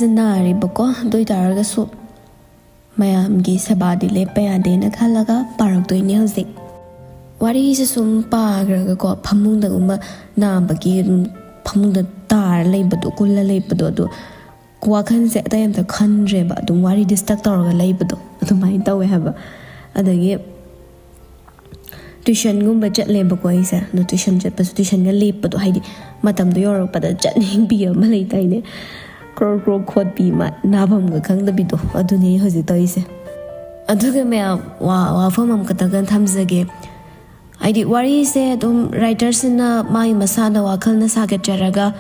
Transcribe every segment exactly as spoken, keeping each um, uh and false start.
ꯅꯥꯔꯤꯕꯀꯣ, ꯑꯗꯨ ꯑꯣꯏꯇꯥꯔꯒꯁꯨ ꯃꯌꯥꯝꯒꯤ ꯁꯦꯕꯥꯗꯤ ꯂꯦꯞꯄ ꯌꯥꯗꯦꯅ ꯈꯜꯂꯒ ꯄꯥꯔꯛꯇꯣꯏꯅꯦ ꯍꯧꯖꯤꯛ꯫ ꯋꯥꯔꯤꯁꯦ ꯁꯨꯝ ꯄꯥꯈ꯭ꯔꯒꯀꯣ, ꯐꯃꯨꯡꯗꯒꯨꯝꯕ ꯅꯥꯕꯒꯤ ꯑꯗꯨꯝ ꯐꯃꯨꯡꯗ ꯇꯥꯔ ꯂꯩꯕꯗꯣ, ꯀꯨꯜꯂ ꯂꯩꯕꯗꯣ, ꯑꯗꯨ ꯋꯥꯈꯜꯁꯦ ꯑꯇꯩ ꯑꯝꯇ ꯈꯟꯗ꯭ꯔꯦꯕ, ꯑꯗꯨꯝ ꯋꯥꯔꯤ ꯗꯤꯁꯇꯔꯕ ꯇꯧꯔꯒ ꯂꯩꯕꯗꯣ ꯑꯗꯨꯃꯥꯏꯅ ꯇꯧꯋꯦ ꯍꯥꯏꯕ꯫ ꯑꯗꯒꯤ ꯇ꯭ꯋꯤꯁꯟꯒꯨꯝꯕ ꯆꯠꯂꯦꯕꯀꯣ ꯑꯩꯁꯦ꯫ ꯑꯗꯣ ꯇ꯭ꯋꯤꯁꯟ ꯆꯠꯄꯁꯨ, ꯇ꯭ꯋꯤꯁꯟꯒ ꯂꯦꯞꯄꯗꯣ, ꯍꯥꯏꯗꯤ ꯃꯇꯝꯗꯣ ꯌꯧꯔꯛꯄꯗ ꯆꯠꯅꯤꯡꯕꯤ ꯑꯃ ꯂꯩꯇꯥꯏꯅꯦ, ꯀ꯭ꯔꯣꯛ ꯀ꯭ꯔꯣꯛ ꯈꯣꯠꯄꯤ ꯑꯃ, ꯅꯥꯐꯝꯒ ꯈꯪꯗꯕꯤꯗꯣ, ꯑꯗꯨꯅꯦ ꯑꯩ ꯍꯧꯖꯤꯛ ꯇꯧꯔꯤꯁꯦ꯫ ꯑꯗꯨꯒ ꯃꯌꯥꯝ, ꯋꯥ ꯋꯥꯐꯝ ꯑꯃꯈꯛꯇꯒ ꯊꯝꯖꯒꯦ꯫ ꯍꯥꯏꯗꯤ ꯋꯥꯔꯤꯁꯦ ꯑꯗꯨꯝ ꯔꯥꯏꯇꯔꯁꯤꯅ ꯃꯥꯒꯤ ꯃꯁꯥꯅ ꯋꯥꯈꯜꯅ ꯁꯥꯒꯠꯆꯔꯒ,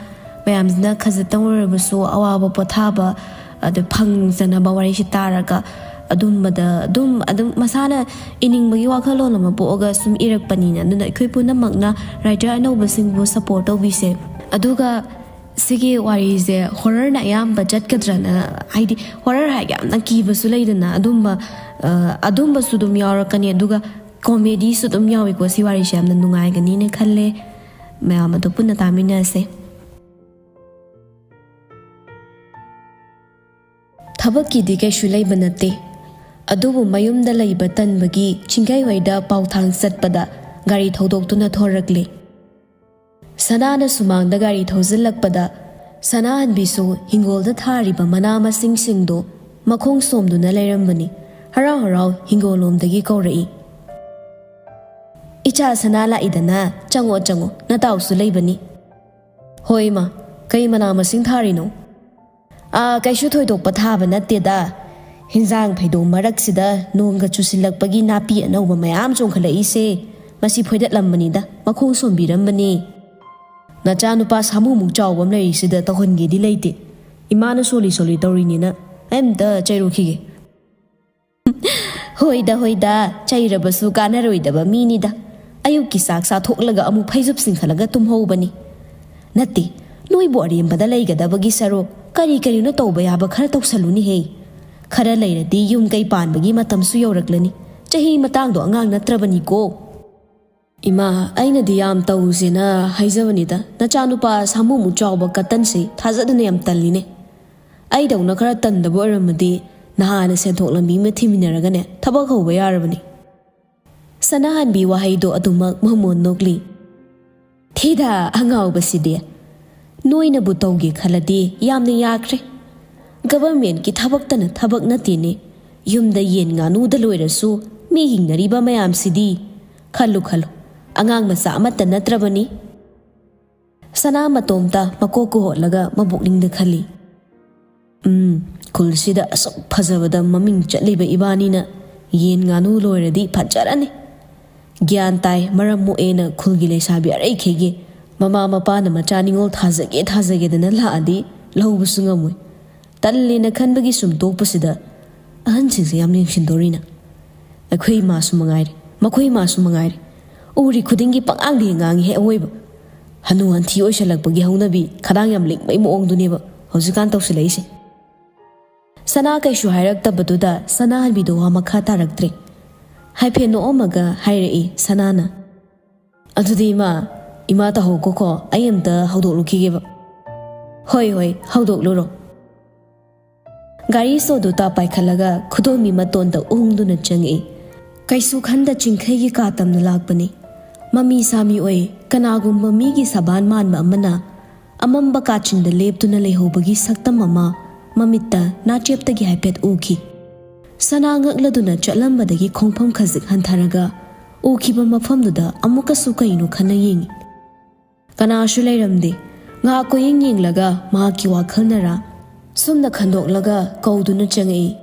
ꯃꯌꯥꯝꯁꯤꯅ ꯈꯖꯤꯛꯇꯪ ꯑꯣꯏꯔꯕꯁꯨ ꯑꯋꯥꯕ ꯄꯣꯊꯥꯕ ꯑꯗꯨ ꯐꯪꯖꯅꯕ ꯋꯥꯔꯤꯁꯤ ꯇꯥꯔꯒ, ꯑꯗꯨꯝꯕꯗ ꯑꯗꯨꯝ, ꯑꯗꯨꯝ ꯃꯁꯥꯅ ꯏꯅꯤꯡꯕꯒꯤ ꯋꯥꯈꯜꯂꯣꯟ ꯑꯃ ꯄꯣꯛꯑꯒ ꯁꯨꯝ ꯏꯔꯛꯄꯅꯤꯅ꯫ ꯑꯗꯨꯅ ꯑꯩꯈꯣꯏ ꯄꯨꯝꯅꯃꯛꯅ ꯔꯥꯏꯇꯔ ꯑꯅꯧꯕꯁꯤꯡꯕꯨ ꯁꯞꯄꯣꯔꯠ ꯇꯧꯕꯤꯁꯦ꯫ ꯑꯗꯨꯒ ꯁꯤꯒꯤ ꯋꯥꯔꯤꯁꯦ ꯍꯣꯔꯔꯅ ꯑꯌꯥꯝꯕ ꯆꯠꯀꯗ꯭ꯔꯅ, ꯍꯥꯏꯗꯤ ꯍꯣꯔꯔ ꯍꯥꯏꯔꯒ ꯌꯥꯝꯅ ꯀꯤꯕꯁꯨ ꯂꯩꯗꯅ, ꯑꯗꯨꯝꯕ, ꯑ, ꯑꯗꯨꯝꯕꯁꯨ ꯑꯗꯨꯝ ꯌꯥꯎꯔꯛꯀꯅꯤ꯫ ꯑꯗꯨꯒ ꯀꯣꯃꯦꯗꯤꯁꯨ ꯑꯗꯨꯝ ꯌꯥꯎꯏꯀꯣ꯫ ꯁꯤ ꯋꯥꯔꯤꯁꯦ ꯌꯥꯝꯅ ꯅꯨꯡꯉꯥꯏꯒꯅꯤꯅ ꯈꯜꯂꯦ꯫ ꯃꯌꯥꯝ ꯑꯗꯨ ꯄꯨꯟꯅ ꯇꯥꯃꯤꯟꯅꯁꯦ꯫ ꯊꯕꯛꯀꯤꯗꯤ ꯀꯩꯁꯨ ꯂꯩꯕ ꯅꯠꯇꯦ, ꯑꯗꯨꯕꯨ ꯃꯌꯨꯝꯗ ꯂꯩꯕ ꯇꯟꯕꯒꯤ ꯆꯤꯡꯒꯩꯋꯥꯏꯗ ꯄꯥꯎꯊꯥꯡ ꯆꯠꯄꯗ ꯒꯥꯔꯤ ꯊꯧꯗꯣꯛꯇꯨꯅ ꯊꯣꯔꯛꯂꯦ꯫ ꯁꯅꯥꯅ ꯁꯨꯃꯥꯡꯗ ꯒꯥꯔꯤ ꯊꯧꯖꯤꯜꯂꯛꯄꯗ, ꯁꯅꯥꯍꯟꯕꯤꯁꯨ ꯍꯤꯡꯒꯣꯜꯗ ꯊꯥꯔꯤꯕ ꯃꯅꯥ ꯃꯁꯤꯡꯁꯤꯡꯗꯨ ꯃꯈꯣꯡ ꯁꯣꯝꯗꯨꯅ ꯂꯩꯔꯝꯕꯅꯤ꯫ ꯍꯔꯥꯎ ꯍꯔꯥꯎ ꯍꯤꯡꯒꯣꯜꯂꯣꯝꯗꯒꯤ ꯀꯧꯔꯛꯏ, "ꯏꯆꯥ ꯁꯅꯥ ꯂꯥꯛꯏꯗꯅ, ꯆꯪꯉꯣ, ꯆꯪꯉꯣ, ꯅꯇꯥꯎꯁꯨ ꯂꯩꯕꯅꯤ꯫" "ꯍꯣꯏ ꯏꯃꯥ, ꯀꯩ ꯃꯅꯥ ꯃꯁꯤꯡ ꯊꯥꯔꯤꯅꯣ?" "ꯑꯥ, ꯀꯩꯁꯨ ꯊꯣꯏꯗꯣꯛꯄ ꯊꯥꯕ ꯅꯠꯇꯦꯗ꯫ ꯍꯤꯟꯖꯥꯡ ꯐꯩꯗꯣꯝ ꯃꯔꯛꯁꯤꯗ ꯅꯣꯡꯒ ꯆꯨꯁꯤꯜꯂꯛꯄꯒꯤ ꯅꯥꯄꯤ ꯑꯅꯧꯕ ꯃꯌꯥꯝ ꯆꯣꯡꯈꯠꯂꯛꯏꯁꯦ, ꯃꯁꯤ ꯐꯣꯏꯗꯠꯂꯝꯕꯅꯤꯗ, ꯃꯈꯣꯡ ꯁꯣꯝꯕꯤꯔꯝꯕꯅꯤ꯫ ꯅꯆꯥꯅꯨꯄꯥ ꯁꯥꯃꯨꯃꯨꯛ ꯆꯥꯎꯕ ꯑꯃ ꯂꯩꯔꯤꯁꯤꯗ ꯇꯧꯍꯟꯒꯦꯗꯤ ꯂꯩꯇꯦ꯫ ꯏꯃꯥꯅ ꯁꯣꯜꯂꯤ ꯁꯣꯜꯂꯤ ꯇꯧꯔꯤꯅꯤꯅ ꯑꯩ ꯑꯝꯇ ꯆꯩꯔꯨꯈꯤꯒꯦ꯫" "ꯍꯣꯏꯗ, ꯍꯣꯏꯗ, ꯆꯩꯔꯕꯁꯨ ꯀꯥꯟꯅꯔꯣꯏꯗꯕ ꯃꯤꯅꯤꯗ꯫ ꯑꯌꯨꯛꯀꯤ ꯆꯥꯛ ꯆꯥꯊꯣꯛꯂꯒ ꯑꯃꯨꯛ ꯐꯩꯖꯨꯞ ꯆꯤꯡꯈꯠꯂꯒ ꯇꯨꯝꯍꯧꯕꯅꯤ꯫" "ꯅꯠꯇꯦ, ꯅꯣꯏꯕꯨ ꯑꯔꯦꯝꯕꯗ ꯂꯩꯒꯗꯕꯒꯤ ꯁꯔꯨꯛ ꯀꯔꯤ ꯀꯔꯤꯅꯣ ꯇꯧꯕ ꯌꯥꯕ ꯈꯔ ꯇꯧꯁꯜꯂꯨꯅꯦꯍꯦ꯫ ꯈꯔ ꯂꯩꯔꯗꯤ ꯌꯨꯝ ꯀꯩ ꯄꯥꯟꯕꯒꯤ ꯃꯇꯝꯁꯨ ꯌꯧꯔꯛꯂꯅꯤ꯫ ꯆꯍꯤ ꯃꯇꯥꯡꯗꯣ ꯑꯉꯥꯡ ꯅꯠꯇ꯭ꯔꯕꯅꯤꯀꯣ꯫" "ꯏꯃꯥ, ꯑꯩꯅꯗꯤ ꯌꯥꯝ ꯇꯧꯁꯦꯅ ꯍꯥꯏꯖꯕꯅꯤꯗ, ꯅꯆꯥꯅꯨꯄꯥ ꯁꯥꯃꯨꯃꯨꯛ ꯆꯥꯎꯕ ꯀꯇꯟꯁꯦ ꯊꯥꯖꯗꯅ ꯌꯥꯝ ꯇꯜꯂꯤꯅꯦ꯫ ꯑꯩꯗꯧꯅ ꯈꯔ ꯇꯟꯗꯕ ꯑꯣꯏꯔꯝꯃꯗꯤ ꯅꯍꯥꯟꯅ ꯁꯦꯟꯊꯣꯛ ꯂꯝꯕꯤ ꯑꯃ ꯊꯤꯃꯤꯟꯅꯔꯒꯅꯦ ꯊꯕꯛ ꯍꯧꯕ ꯌꯥꯔꯕꯅꯤ꯫ ꯁꯅꯥꯍꯟꯕꯤ ꯋꯥꯍꯩꯗꯣ ꯑꯗꯨꯃꯛ ꯃꯣꯃꯣꯟ ꯅꯣꯛꯂꯤ꯫ ꯊꯤꯗ ꯑꯉꯥꯎꯕꯁꯤꯗꯤ꯫ ꯅꯣꯏꯅꯕꯨ ꯇꯧꯒꯦ ꯈꯜꯂꯗꯤ ꯌꯥꯝꯅ ꯌꯥꯈ꯭ꯔꯦ꯫ ꯒꯕꯔꯃꯦꯟꯠꯀꯤ ꯊꯕꯛꯇꯅ ꯊꯕꯛ ꯅꯠꯇꯦꯅꯦ꯫ ꯌꯨꯝꯗ ꯌꯦꯟ ꯉꯥꯅꯨꯗ ꯂꯣꯏꯔꯁꯨ ꯃꯤ ꯍꯤꯡꯅꯔꯤꯕ ꯃꯌꯥꯝꯁꯤꯗꯤ꯫ ꯈꯜꯂꯨ ꯈꯜꯂꯨ, ꯑꯉꯥꯡ ꯃꯆꯥ ꯑꯃꯠꯇ ꯅꯠꯇ꯭ꯔꯕꯅꯤ꯫ ꯁꯅꯥ ꯃꯇꯣꯝꯇ ꯃꯀꯣꯛ ꯀꯨꯍꯣꯠꯂꯒ ꯃꯕꯨꯛꯅꯤꯡꯗ ꯈꯜꯂꯤ꯫ ꯎꯝ, ꯈꯨꯜꯁꯤꯗ ꯑꯁꯨꯛ ꯐꯖꯕꯗ ꯃꯃꯤꯡ ꯆꯠꯂꯤꯕ ꯏꯕꯥꯅꯤꯅ ꯌꯦꯟ ꯉꯥꯅꯨ ꯂꯣꯏꯔꯗꯤ ꯐꯖꯔꯅꯤ꯫ ꯒ꯭ꯌꯥꯟ ꯇꯥꯏ, ꯃꯔꯝ ꯃꯣꯛꯑꯦꯅ ꯈꯨꯜꯒꯤ ꯂꯩꯁꯥꯕꯤ ꯑꯔꯩꯈꯩꯒꯤ ꯃꯃꯥ ꯃꯄꯥꯅ ꯃꯆꯥ ꯅꯤꯉꯣꯜ ꯊꯥꯖꯒꯦ ꯊꯥꯖꯒꯦꯗꯅ ꯂꯥꯛꯑꯗꯤ ꯂꯧꯕꯁꯨ ꯉꯝꯃꯣꯏ꯫ ꯇꯜꯂꯦꯅ ꯈꯟꯕꯒꯤ ꯁꯨꯝ ꯇꯣꯛꯄꯁꯤꯗ ꯑꯍꯟꯁꯤꯡꯁꯦ ꯌꯥꯝ ꯌꯦꯡꯁꯤꯟꯗꯣꯔꯤꯅ꯫ ꯑꯩꯈꯣꯏ ꯏꯃꯥꯁꯨ ꯃꯉꯥꯏꯔꯦ, ꯃꯈꯣꯏ ꯏꯃꯥꯁꯨ ꯃꯉꯥꯏꯔꯦ, ꯎꯔꯤ ꯈꯨꯗꯤꯡꯒꯤ ꯄꯉꯥꯡꯗ ꯍꯦꯛ ꯉꯥꯡꯉꯤ ꯍꯦꯛ ꯑꯋꯣꯏꯕ꯫ ꯍꯅꯨ ꯍꯟꯊꯤ ꯑꯣꯏꯁꯜꯂꯛꯄꯒꯤ ꯍꯧꯅꯕꯤ ꯈꯗꯥꯡ ꯌꯥꯝ ꯂꯤꯡꯕꯩ ꯃꯑꯣꯡꯗꯨꯅꯦꯕ ꯍꯧꯖꯤꯛꯀꯥꯟ ꯇꯧꯁꯤꯜꯂꯛꯏꯁꯦ꯫ ꯁꯅꯥ ꯀꯩꯁꯨ ꯍꯥꯏꯔꯛꯇꯕꯗꯨꯗ ꯁꯅꯥꯍꯟꯕꯤꯗꯣ ꯋꯥ ꯃꯈꯥ ꯇꯥꯔꯛꯇ꯭ꯔꯦ꯫ ꯍꯥꯏꯐꯦꯠ ꯅꯣꯛꯑꯝꯃꯒ ꯍꯥꯏꯔꯛꯏ ꯁꯅꯥꯅ, "ꯑꯗꯨꯗꯤ ꯏꯃꯥ, ꯏꯃꯥ ꯇꯧꯍꯧꯀꯣꯀꯣ, ꯑꯩ ꯑꯝꯇ ꯍꯧꯗꯣꯛꯂꯨꯈꯤꯒꯦꯕ꯫" "ꯍꯣꯏ ꯍꯣꯏ, ꯍꯧꯗꯣꯛꯂꯨꯔꯣ꯫" ꯒꯥꯔꯤ ꯁꯣꯗꯨ ꯇꯥ ꯄꯥꯏꯈꯠꯂꯒ ꯈꯨꯗꯣꯝꯕꯤ ꯃꯇꯣꯟꯗ ꯎꯪꯗꯨꯅ ꯆꯪꯉꯛꯏ꯫ ꯀꯩꯁꯨ ꯈꯟꯗ ꯆꯤꯡꯈꯩꯒꯤ ꯀꯥ ꯇꯝꯅ ꯂꯥꯛꯄꯅꯤ꯫ ꯃꯃꯤ ꯁꯥꯃꯤ ꯑꯣꯏ, ꯀꯅꯥꯒꯨꯝꯕ ꯃꯤꯒꯤ ꯁꯕꯥꯟ ꯃꯥꯟꯕ ꯑꯃꯅ ꯑꯃꯝꯕ ꯀꯥꯆꯤꯟꯗ ꯂꯦꯞꯇꯨꯅ ꯂꯩꯍꯧꯕꯒꯤ ꯁꯛꯇꯝ ꯑꯃ ꯃꯃꯤꯠꯇ ꯅꯥꯆꯦꯞꯇꯒꯤ ꯍꯥꯏꯐꯦꯠ ꯎꯈꯤ꯫ ꯁꯅꯥ ꯉꯛꯂꯗꯨꯅ ꯆꯠꯂꯝꯕꯗꯒꯤ ꯈꯣꯡꯐꯝ ꯈꯖꯤꯛ ꯍꯟꯊꯔꯒ ꯎꯈꯤꯕ ꯃꯐꯝꯗꯨꯗ ꯑꯃꯨꯛꯀꯁꯨ ꯀꯩꯅꯣ ꯈꯟꯅ ꯌꯦꯡꯉꯤ꯫ ꯀꯅꯥꯁꯨ ꯂꯩꯔꯝꯗꯦ꯫ ꯉꯥꯏꯍꯥꯛ ꯀꯣꯏꯌꯦꯡ ꯌꯦꯡꯂꯒ ꯃꯍꯥꯛꯀꯤ ꯋꯥꯈꯜꯅꯔ ꯁꯨꯝꯅ ꯈꯟꯗꯣꯛꯂꯒ ꯀꯧꯗꯨꯅ ꯆꯪꯉꯛꯏ꯫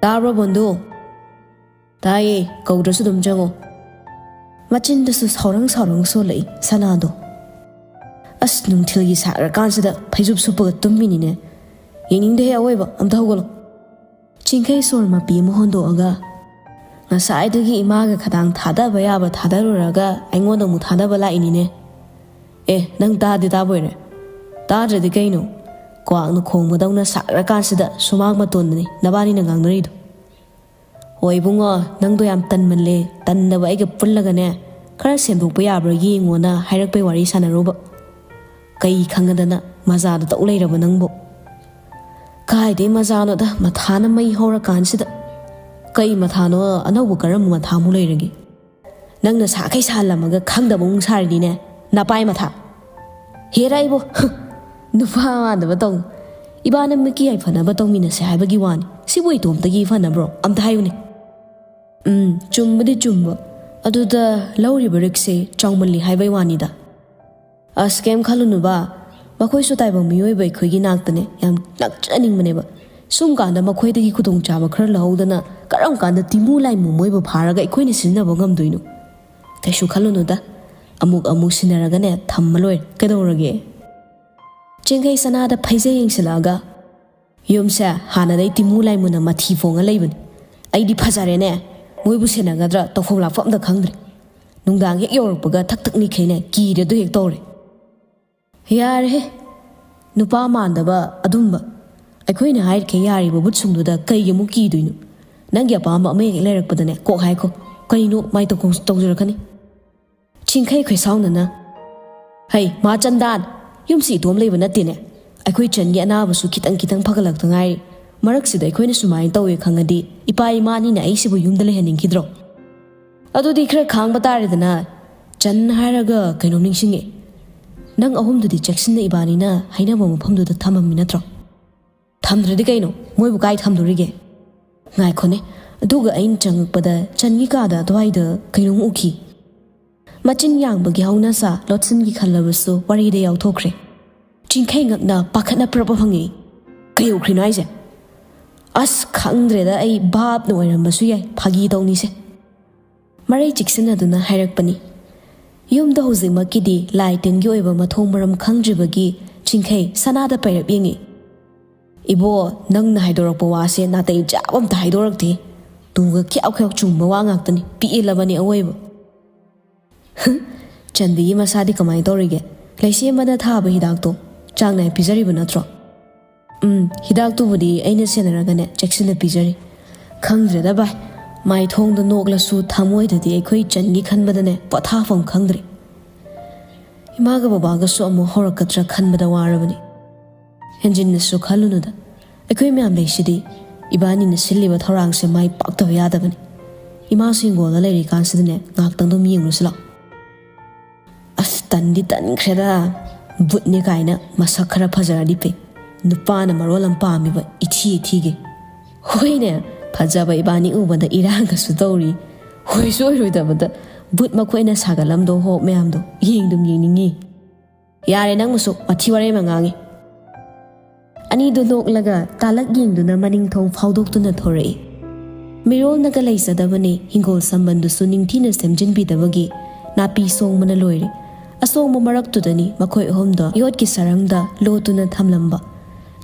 "ꯇꯥꯕ꯭ꯔꯣ ꯕꯣꯟꯗꯨ?" "ꯇꯥꯏꯌꯦ, ꯀꯧꯗ꯭ꯔꯁꯨ ꯑꯗꯨꯝ ꯆꯪꯉꯣ꯫" ꯃꯆꯤꯟꯗꯁꯨ ꯁꯥꯎꯔꯪ ꯁꯥꯎꯔꯪ ꯁꯣꯜꯂꯛꯏ ꯁꯅꯥꯗꯣ꯫ "ꯑꯁ, ꯅꯨꯡꯊꯤꯜꯒꯤ ꯁꯥꯈ꯭ꯔꯀꯥꯟꯁꯤꯗ ꯐꯩꯖꯨꯞ ꯁꯨꯞꯄꯒ ꯇꯨꯝꯃꯤꯅꯤꯅꯦ꯫ ꯌꯦꯡꯅꯤꯡꯗꯦꯍꯦ ꯑꯋꯣꯏꯕ, ꯑꯝꯇ ꯍꯧꯒꯠꯂꯣ꯫" ꯆꯤꯡꯈꯩ ꯁꯣꯔ ꯃꯄꯤ ꯑꯃ ꯍꯣꯟꯗꯣꯛꯑꯒ, "ꯉꯁꯥꯏꯗꯒꯤ ꯏꯃꯥꯒ ꯈꯗꯥꯡ ꯊꯥꯗꯕ ꯌꯥꯕ ꯊꯥꯗꯔꯨꯔꯒ ꯑꯩꯉꯣꯟꯗ ꯑꯃꯨꯛ ꯊꯥꯗꯕ ꯂꯥꯛꯏꯅꯤꯅꯦ꯫ ꯑꯦ, ꯅꯪ ꯇꯥꯗꯤ ꯇꯥꯕꯣꯏꯔꯦ꯫ ꯇꯥꯗ꯭ꯔꯗꯤ ꯀꯩꯅꯣ? ꯀ꯭ꯋꯥꯛꯅ ꯈꯣꯡꯕꯗꯧꯅ ꯁꯥꯈ꯭ꯔꯀꯥꯟꯁꯤꯗ ꯁꯨꯃꯥꯡ ꯃꯇꯣꯟꯗꯅꯤ ꯅꯕꯥꯅꯤꯅ ꯉꯥꯡꯅꯔꯤꯗꯣ꯫" "ꯍꯣꯏ ꯏꯕꯨꯡꯉꯣ, ꯅꯪꯗꯣ ꯌꯥꯝ ꯇꯟꯃꯜꯂꯦ꯫ ꯇꯟꯗꯕ ꯑꯩꯒ ꯄꯨꯜꯂꯒꯅꯦ, ꯈꯔ ꯁꯦꯝꯗꯣꯛꯄ ꯌꯥꯕ꯭ꯔꯥ ꯌꯦꯡꯉꯣꯅ ꯍꯥꯏꯔꯛꯄꯩ ꯋꯥꯔꯤ ꯁꯥꯟꯅꯔꯨꯕ꯫ ꯀꯩ ꯈꯪꯉꯗꯅ ꯃꯖꯥꯗ ꯇꯧ ꯂꯩꯔꯕ ꯅꯪꯕꯨ?" ꯀꯥꯏꯗꯩ ꯃꯖꯥꯅꯣꯗ, ꯃꯊꯥꯅ ꯃꯩ ꯍꯧꯔꯀꯥꯟꯁꯤꯗ꯫ ꯀꯩ ꯃꯊꯥꯅꯣ? ꯑꯅꯧꯕ ꯀꯔꯝꯕ ꯃꯊꯥꯃꯨꯛ ꯂꯩꯔꯒꯦ? ꯅꯪꯅ ꯁꯥꯈꯩ ꯁꯥꯍꯜꯂꯝꯃꯒ ꯈꯪꯗꯕ ꯑꯃꯨꯛ ꯁꯥꯔꯤꯅꯤꯅꯦ, ꯅꯄꯥꯏ ꯃꯊꯥ꯫ ꯍꯦꯔꯥ ꯏꯕꯣ, ꯅꯨꯄꯥ ꯃꯥꯟꯗꯕ ꯇꯧ꯫ ꯏꯕꯥꯅꯤ ꯃꯤꯠꯀꯤ ꯌꯥꯏꯐꯅꯕ ꯇꯧꯃꯤꯟꯅꯁꯦ ꯍꯥꯏꯕꯒꯤ ꯋꯥꯅꯤ꯫ ꯁꯤꯕꯨ ꯏꯇꯣꯝꯇꯒꯤ ꯐꯅꯕ꯭ꯔꯣ? ꯑꯝꯇ ꯍꯥꯏꯌꯨꯅꯦ꯫ ꯎꯝ, ꯆꯨꯝꯕꯨꯗꯤ ꯆꯨꯝꯕ꯫ ꯑꯗꯨꯗ ꯂꯧꯔꯤꯕ ꯔꯤꯛꯁꯁꯦ ꯆꯥꯎꯃꯜꯂꯤ ꯍꯥꯏꯕꯩ ꯋꯥꯅꯤꯗ꯫ ꯑꯁ, ꯀꯩꯝ ꯈꯜꯂꯨꯅꯨꯕ꯫ ꯃꯈꯣꯏꯁꯨ ꯇꯥꯏꯕꯪ ꯃꯤꯑꯣꯏꯕ ꯑꯩꯈꯣꯏꯒꯤ ꯅꯥꯛꯇꯅꯦ ꯌꯥꯝ ꯅꯛꯆꯅꯤꯡꯕꯅꯦꯕ꯫ ꯁꯨꯝ ꯀꯥꯟꯗ ꯃꯈꯣꯏꯗꯒꯤ ꯈꯨꯗꯣꯡꯆꯥꯕ ꯈꯔ ꯂꯧꯍꯧꯗꯅ ꯀꯔꯝ ꯀꯥꯟꯗ ꯇꯤꯃꯨ ꯂꯥꯏꯃꯨ ꯃꯣꯏꯕꯨ ꯐꯥꯔꯒ ꯑꯩꯈꯣꯏꯅ ꯁꯤꯖꯤꯟꯅꯕ ꯉꯝꯗꯣꯏꯅꯣ? ꯀꯩꯁꯨ ꯈꯜꯂꯨꯅꯨꯗ꯫ ꯑꯃꯨꯛ ꯑꯃꯨꯛ ꯁꯤꯟꯅꯔꯒꯅꯦ ꯊꯝꯃ ꯂꯣꯏꯔꯦ꯫ ꯀꯩꯗꯧꯔꯒꯦ? ꯆꯤꯡꯈꯩ ꯁꯅꯥꯗ ꯐꯩꯖꯩ ꯌꯦꯡꯁꯤꯜꯂꯛꯑꯒ, "ꯌꯨꯝꯁꯦ ꯍꯥꯟꯅꯗꯩ ꯇꯤꯃꯨ ꯂꯥꯏꯃꯨꯅ ꯃꯊꯤ ꯐꯣꯡꯉ ꯂꯩꯕꯅꯤ꯫ ꯑꯩꯗꯤ ꯐꯖꯔꯦꯅꯦ꯫ ꯃꯣꯏꯕꯨ ꯁꯦꯟꯅꯒꯗ꯭ꯔꯥ ꯇꯧꯐꯝ ꯂꯥꯛꯐꯝ ꯑꯝꯇ ꯈꯪꯗ꯭ꯔꯦ꯫ ꯅꯨꯡꯗꯥꯡ ꯍꯦꯛ ꯌꯧꯔꯛꯄꯒ ꯊꯛ ꯊꯛ ꯅꯤꯛꯈꯩꯅꯦ ꯀꯤꯔꯦꯗꯣ ꯍꯦꯛ ꯇꯧꯔꯦ꯫" "ꯌꯥꯔꯦꯍꯦ, ꯅꯨꯄꯥ ꯃꯥꯟꯗꯕ ꯑꯗꯨꯝꯕ꯫ ꯑꯩꯈꯣꯏꯅ ꯍꯥꯏꯔꯤꯈꯩ ꯌꯥꯔꯤꯕ ꯕꯨꯠꯁꯨꯡꯗꯨꯗ ꯀꯩꯒꯤ ꯑꯃꯨꯛ ꯀꯤꯗꯣꯏꯅꯣ? ꯅꯪꯒꯤ ꯑꯄꯥꯝꯕ ꯑꯃ ꯍꯦꯛ ꯂꯩꯔꯛꯄꯗꯅꯦ ꯀꯣꯛ ꯍꯥꯏꯈꯣ꯫ ꯀꯩꯅꯣ ꯃꯥꯏ ꯇꯧꯈꯣꯡ ꯇꯧꯖꯔꯛꯀꯅꯤ꯫" ꯆꯤꯡꯈꯩ ꯈꯣꯏꯁꯥꯎꯅꯅ, "ꯍꯩ, ꯃꯥ ꯆꯟꯗꯥꯟ, ꯌꯨꯝꯁꯤ ꯏꯇꯣꯝ ꯂꯩꯕ ꯅꯠꯇꯦꯅꯦ꯫ ꯑꯩꯈꯣꯏ ꯆꯟꯒꯤ ꯑꯅꯥꯕꯁꯨ ꯈꯤꯇꯪ ꯈꯤꯇꯪ ꯐꯒꯠꯂꯛꯇ ꯉꯥꯏꯔꯤ꯫ ꯃꯔꯛꯁꯤꯗ ꯑꯩꯈꯣꯏꯅ ꯁꯨꯃꯥꯏꯅ ꯇꯧꯋꯦ ꯈꯪꯉꯗꯤ ꯏꯄꯥ ꯏꯃꯥ ꯑꯅꯤꯅ ꯑꯩꯁꯤꯕꯨ ꯌꯨꯝꯗ ꯂꯩꯍꯟꯅꯤꯡꯈꯤꯗ꯭ꯔꯣ? ꯑꯗꯨꯗꯤ ꯈꯔ ꯈꯥꯡꯕ ꯇꯥꯔꯦꯗꯅ꯫" ꯆꯟ ꯍꯥꯏꯔꯒ ꯀꯩꯅꯣꯝ ꯅꯤꯡꯁꯤꯡꯉꯦ꯫ "ꯅꯪ ꯑꯍꯨꯝꯗꯨꯗꯤ ꯆꯦꯛꯁꯤꯟꯅ ꯏꯕꯥꯅꯤꯅ ꯍꯥꯏꯅꯕ ꯃꯐꯝꯗꯨꯗ ꯊꯝꯃꯝꯃꯤ ꯅꯠꯇ꯭ꯔꯣ?" "ꯊꯝꯗ꯭ꯔꯗꯤ ꯀꯩꯅꯣ? ꯃꯣꯏꯕꯨ ꯀꯥꯏ ꯊꯝꯗꯣꯔꯤꯒꯦ?" "ꯉꯥꯏꯈꯣꯅꯦ, ꯑꯗꯨꯒ ꯑꯩꯅ ꯆꯪꯉꯛꯄꯗ ꯆꯟꯒꯤ ꯀꯥꯗ ꯑꯗꯨꯋꯥꯏꯗ ꯀꯩꯅꯣꯝ ꯎꯈꯤ꯫" ꯃꯆꯤꯟ ꯌꯥꯡꯕꯒꯤ ꯍꯧꯅꯁꯥ ꯂꯣꯠꯁꯤꯟꯒꯤ ꯈꯜꯂꯕꯁꯨ ꯋꯥꯔꯤꯗ ꯌꯥꯎꯊꯣꯛꯈ꯭ꯔꯦ꯫ ꯆꯤꯡꯈꯩ ꯉꯛꯅ ꯄꯥꯈꯠꯅ ꯄ꯭ꯔꯞ ꯍꯪꯉꯛꯏ, "ꯀꯩ ꯎꯈ꯭ꯔꯤꯅꯣ ꯍꯥꯏꯁꯦ?" "ꯑꯁ, ꯈꯪꯗ꯭ꯔꯦꯗ, ꯑꯩ ꯚꯥꯞꯅ ꯑꯣꯏꯔꯝꯕꯁꯨ ꯌꯥꯏ, ꯐꯥꯒꯤ ꯇꯧꯅꯤꯁꯦ꯫" ꯃꯔꯩ ꯆꯤꯛꯁꯤꯟꯅꯗꯨꯅ ꯍꯥꯏꯔꯛꯄꯅꯤ꯫ ꯌꯨꯝꯗ ꯍꯧꯖꯤꯛꯃꯛꯀꯤꯗꯤ ꯂꯥꯏ ꯇꯤꯟꯒꯤ ꯑꯣꯏꯕ ꯃꯊꯣꯡ ꯃꯔꯝ ꯈꯪꯗ꯭ꯔꯤꯕꯒꯤ ꯆꯤꯡꯈꯩ ꯁꯅꯥꯗ ꯄꯩꯔꯞ ꯌꯦꯡꯉꯤ꯫ "ꯏꯕꯣ, ꯅꯪꯅ ꯍꯥꯏꯗꯣꯔꯛꯄ ꯋꯥꯁꯦ ꯅꯥꯇꯩ ꯆꯥꯕ ꯑꯝꯇ ꯍꯥꯏꯗꯣꯔꯛꯇꯦ꯫ ꯇꯨꯒ ꯈ꯭ꯌꯥꯎ ꯈ꯭ꯌꯥꯎ ꯆꯨꯝꯕ ꯋꯥ ꯉꯥꯛꯇꯅꯤ, ꯄꯤꯛꯏꯜꯂꯕꯅꯤ ꯑꯋꯣꯏꯕ꯫" "ꯆꯟꯕꯤꯒꯤ ꯃꯁꯥꯗꯤ ꯀꯃꯥꯏꯅ ꯇꯧꯔꯤꯒꯦ? ꯂꯩꯁꯦꯝꯕꯅ ꯊꯥꯕ ꯍꯤꯗꯥꯛꯇꯣ ꯆꯥꯡ ꯅꯥꯏ ꯄꯤꯖꯔꯤꯕ ꯅꯠꯇ꯭ꯔꯣ?" "ꯎꯝ, ꯍꯤꯗꯥꯛꯇꯨꯕꯨꯗꯤ ꯑꯩꯅ ꯁꯦꯟꯅꯔꯒꯅꯦ ꯆꯦꯛꯁꯤꯟꯅ ꯄꯤꯖꯔꯤ꯫" "ꯈꯪꯗ꯭ꯔꯦꯗ ꯚꯥꯏ, ꯃꯥꯏꯊꯣꯡꯗ ꯅꯣꯛꯂꯁꯨ ꯊꯃꯣꯏꯗꯗꯤ ꯑꯩꯈꯣꯏ ꯆꯟꯒꯤ ꯈꯟꯕꯗꯅꯦ ꯄꯣꯊꯥꯐꯝ ꯈꯪꯗ꯭ꯔꯦ꯫ ꯏꯃꯥꯒ ꯕꯕꯥꯒꯁꯨ ꯑꯃꯨꯛ ꯍꯧꯔꯛꯀꯗ꯭ꯔꯥ ꯈꯟꯕꯗ ꯋꯥꯔꯕꯅꯤ꯫" "ꯍꯦꯟꯖꯤꯟꯅꯁꯨ ꯈꯜꯂꯨꯅꯨꯗ꯫ ꯑꯩꯈꯣꯏ ꯃꯌꯥꯝ ꯂꯩꯁꯤꯗꯤ ꯏꯕꯥꯅꯤꯅ ꯁꯤꯜꯂꯤꯕ ꯊꯧꯔꯥꯡꯁꯦ ꯃꯥꯏ ꯄꯥꯛꯇꯕ ꯌꯥꯗꯕꯅꯤ꯫ ꯏꯃꯥꯁꯨ ꯍꯤꯡꯒꯣꯜꯗ ꯂꯩꯔꯤꯀꯥꯟꯁꯤꯗꯅꯦ, ꯉꯥꯏꯍꯥꯛꯇꯪ ꯑꯗꯨꯝ ꯌꯦꯡꯉꯨꯁꯤ ꯂꯥꯛꯑꯣ꯫ ꯑꯁ, ꯇꯟꯗꯤ ꯇꯟꯈ꯭ꯔꯦꯗ꯫ ꯕꯨꯠꯅꯦ ꯀꯥꯏꯅ ꯃꯁꯛ ꯈꯔ ꯐꯖꯔꯗꯤ ꯐꯩ꯫ ꯅꯨꯄꯥꯅ ꯃꯔꯣꯜ ꯑꯃ ꯄꯥꯝꯃꯤꯕ, ꯏꯊꯤ ꯏꯊꯤꯒꯩ꯫ ꯍꯣꯏꯅꯦ, ꯐꯖꯕ ꯏꯕꯥꯅꯤ ꯎꯕꯗ ꯏꯔꯥꯡꯒꯁꯨ ꯇꯧꯔꯤ꯫ ꯑꯣꯏꯁꯨ ꯑꯣꯏꯔꯣꯏꯗꯕꯗ ꯕꯨꯠ ꯃꯈꯣꯏꯅ ꯁꯥꯒꯠꯂꯝꯗꯧ ꯍꯣꯞ ꯃꯌꯥꯝꯗꯣ ꯌꯦꯡꯗꯨꯝ ꯌꯦꯡꯅꯤꯡꯉꯤ꯫ ꯌꯥꯔꯦ, ꯅꯪꯕꯨꯁꯨ ꯋꯥꯊꯤ ꯋꯥꯔꯦꯝ ꯑꯉꯥꯡꯉꯤ꯫ ꯑꯅꯤꯗꯨ ꯅꯣꯛꯂꯒ ꯇꯥꯂꯛ ꯌꯦꯡꯗꯨꯅ ꯃꯅꯤꯡ ꯊꯣꯡ ꯐꯥꯎꯗꯣꯛꯇꯨꯅ ꯊꯣꯔꯛꯏ꯫ ꯃꯤꯔꯣꯜꯅꯒ ꯂꯩꯖꯗꯕꯅꯤ, ꯍꯤꯡꯒꯣꯜ ꯁꯝꯕꯟꯗꯨꯁꯨ ꯅꯤꯡꯊꯤꯅ ꯁꯦꯝꯖꯤꯟꯕꯤꯗꯕꯒꯤ ꯅꯥꯄꯤ ꯁꯣꯡꯕꯅ ꯂꯣꯏꯔꯦ꯫ ꯑꯁꯣꯡꯕ ꯃꯔꯛꯇꯨꯗꯅꯤ ꯃꯈꯣꯏ ꯑꯍꯨꯝꯗꯣ ꯌꯣꯠꯀꯤ ꯁꯔꯪꯗ ꯂꯣꯠꯇꯨꯅ ꯊꯝꯂꯝꯕ꯫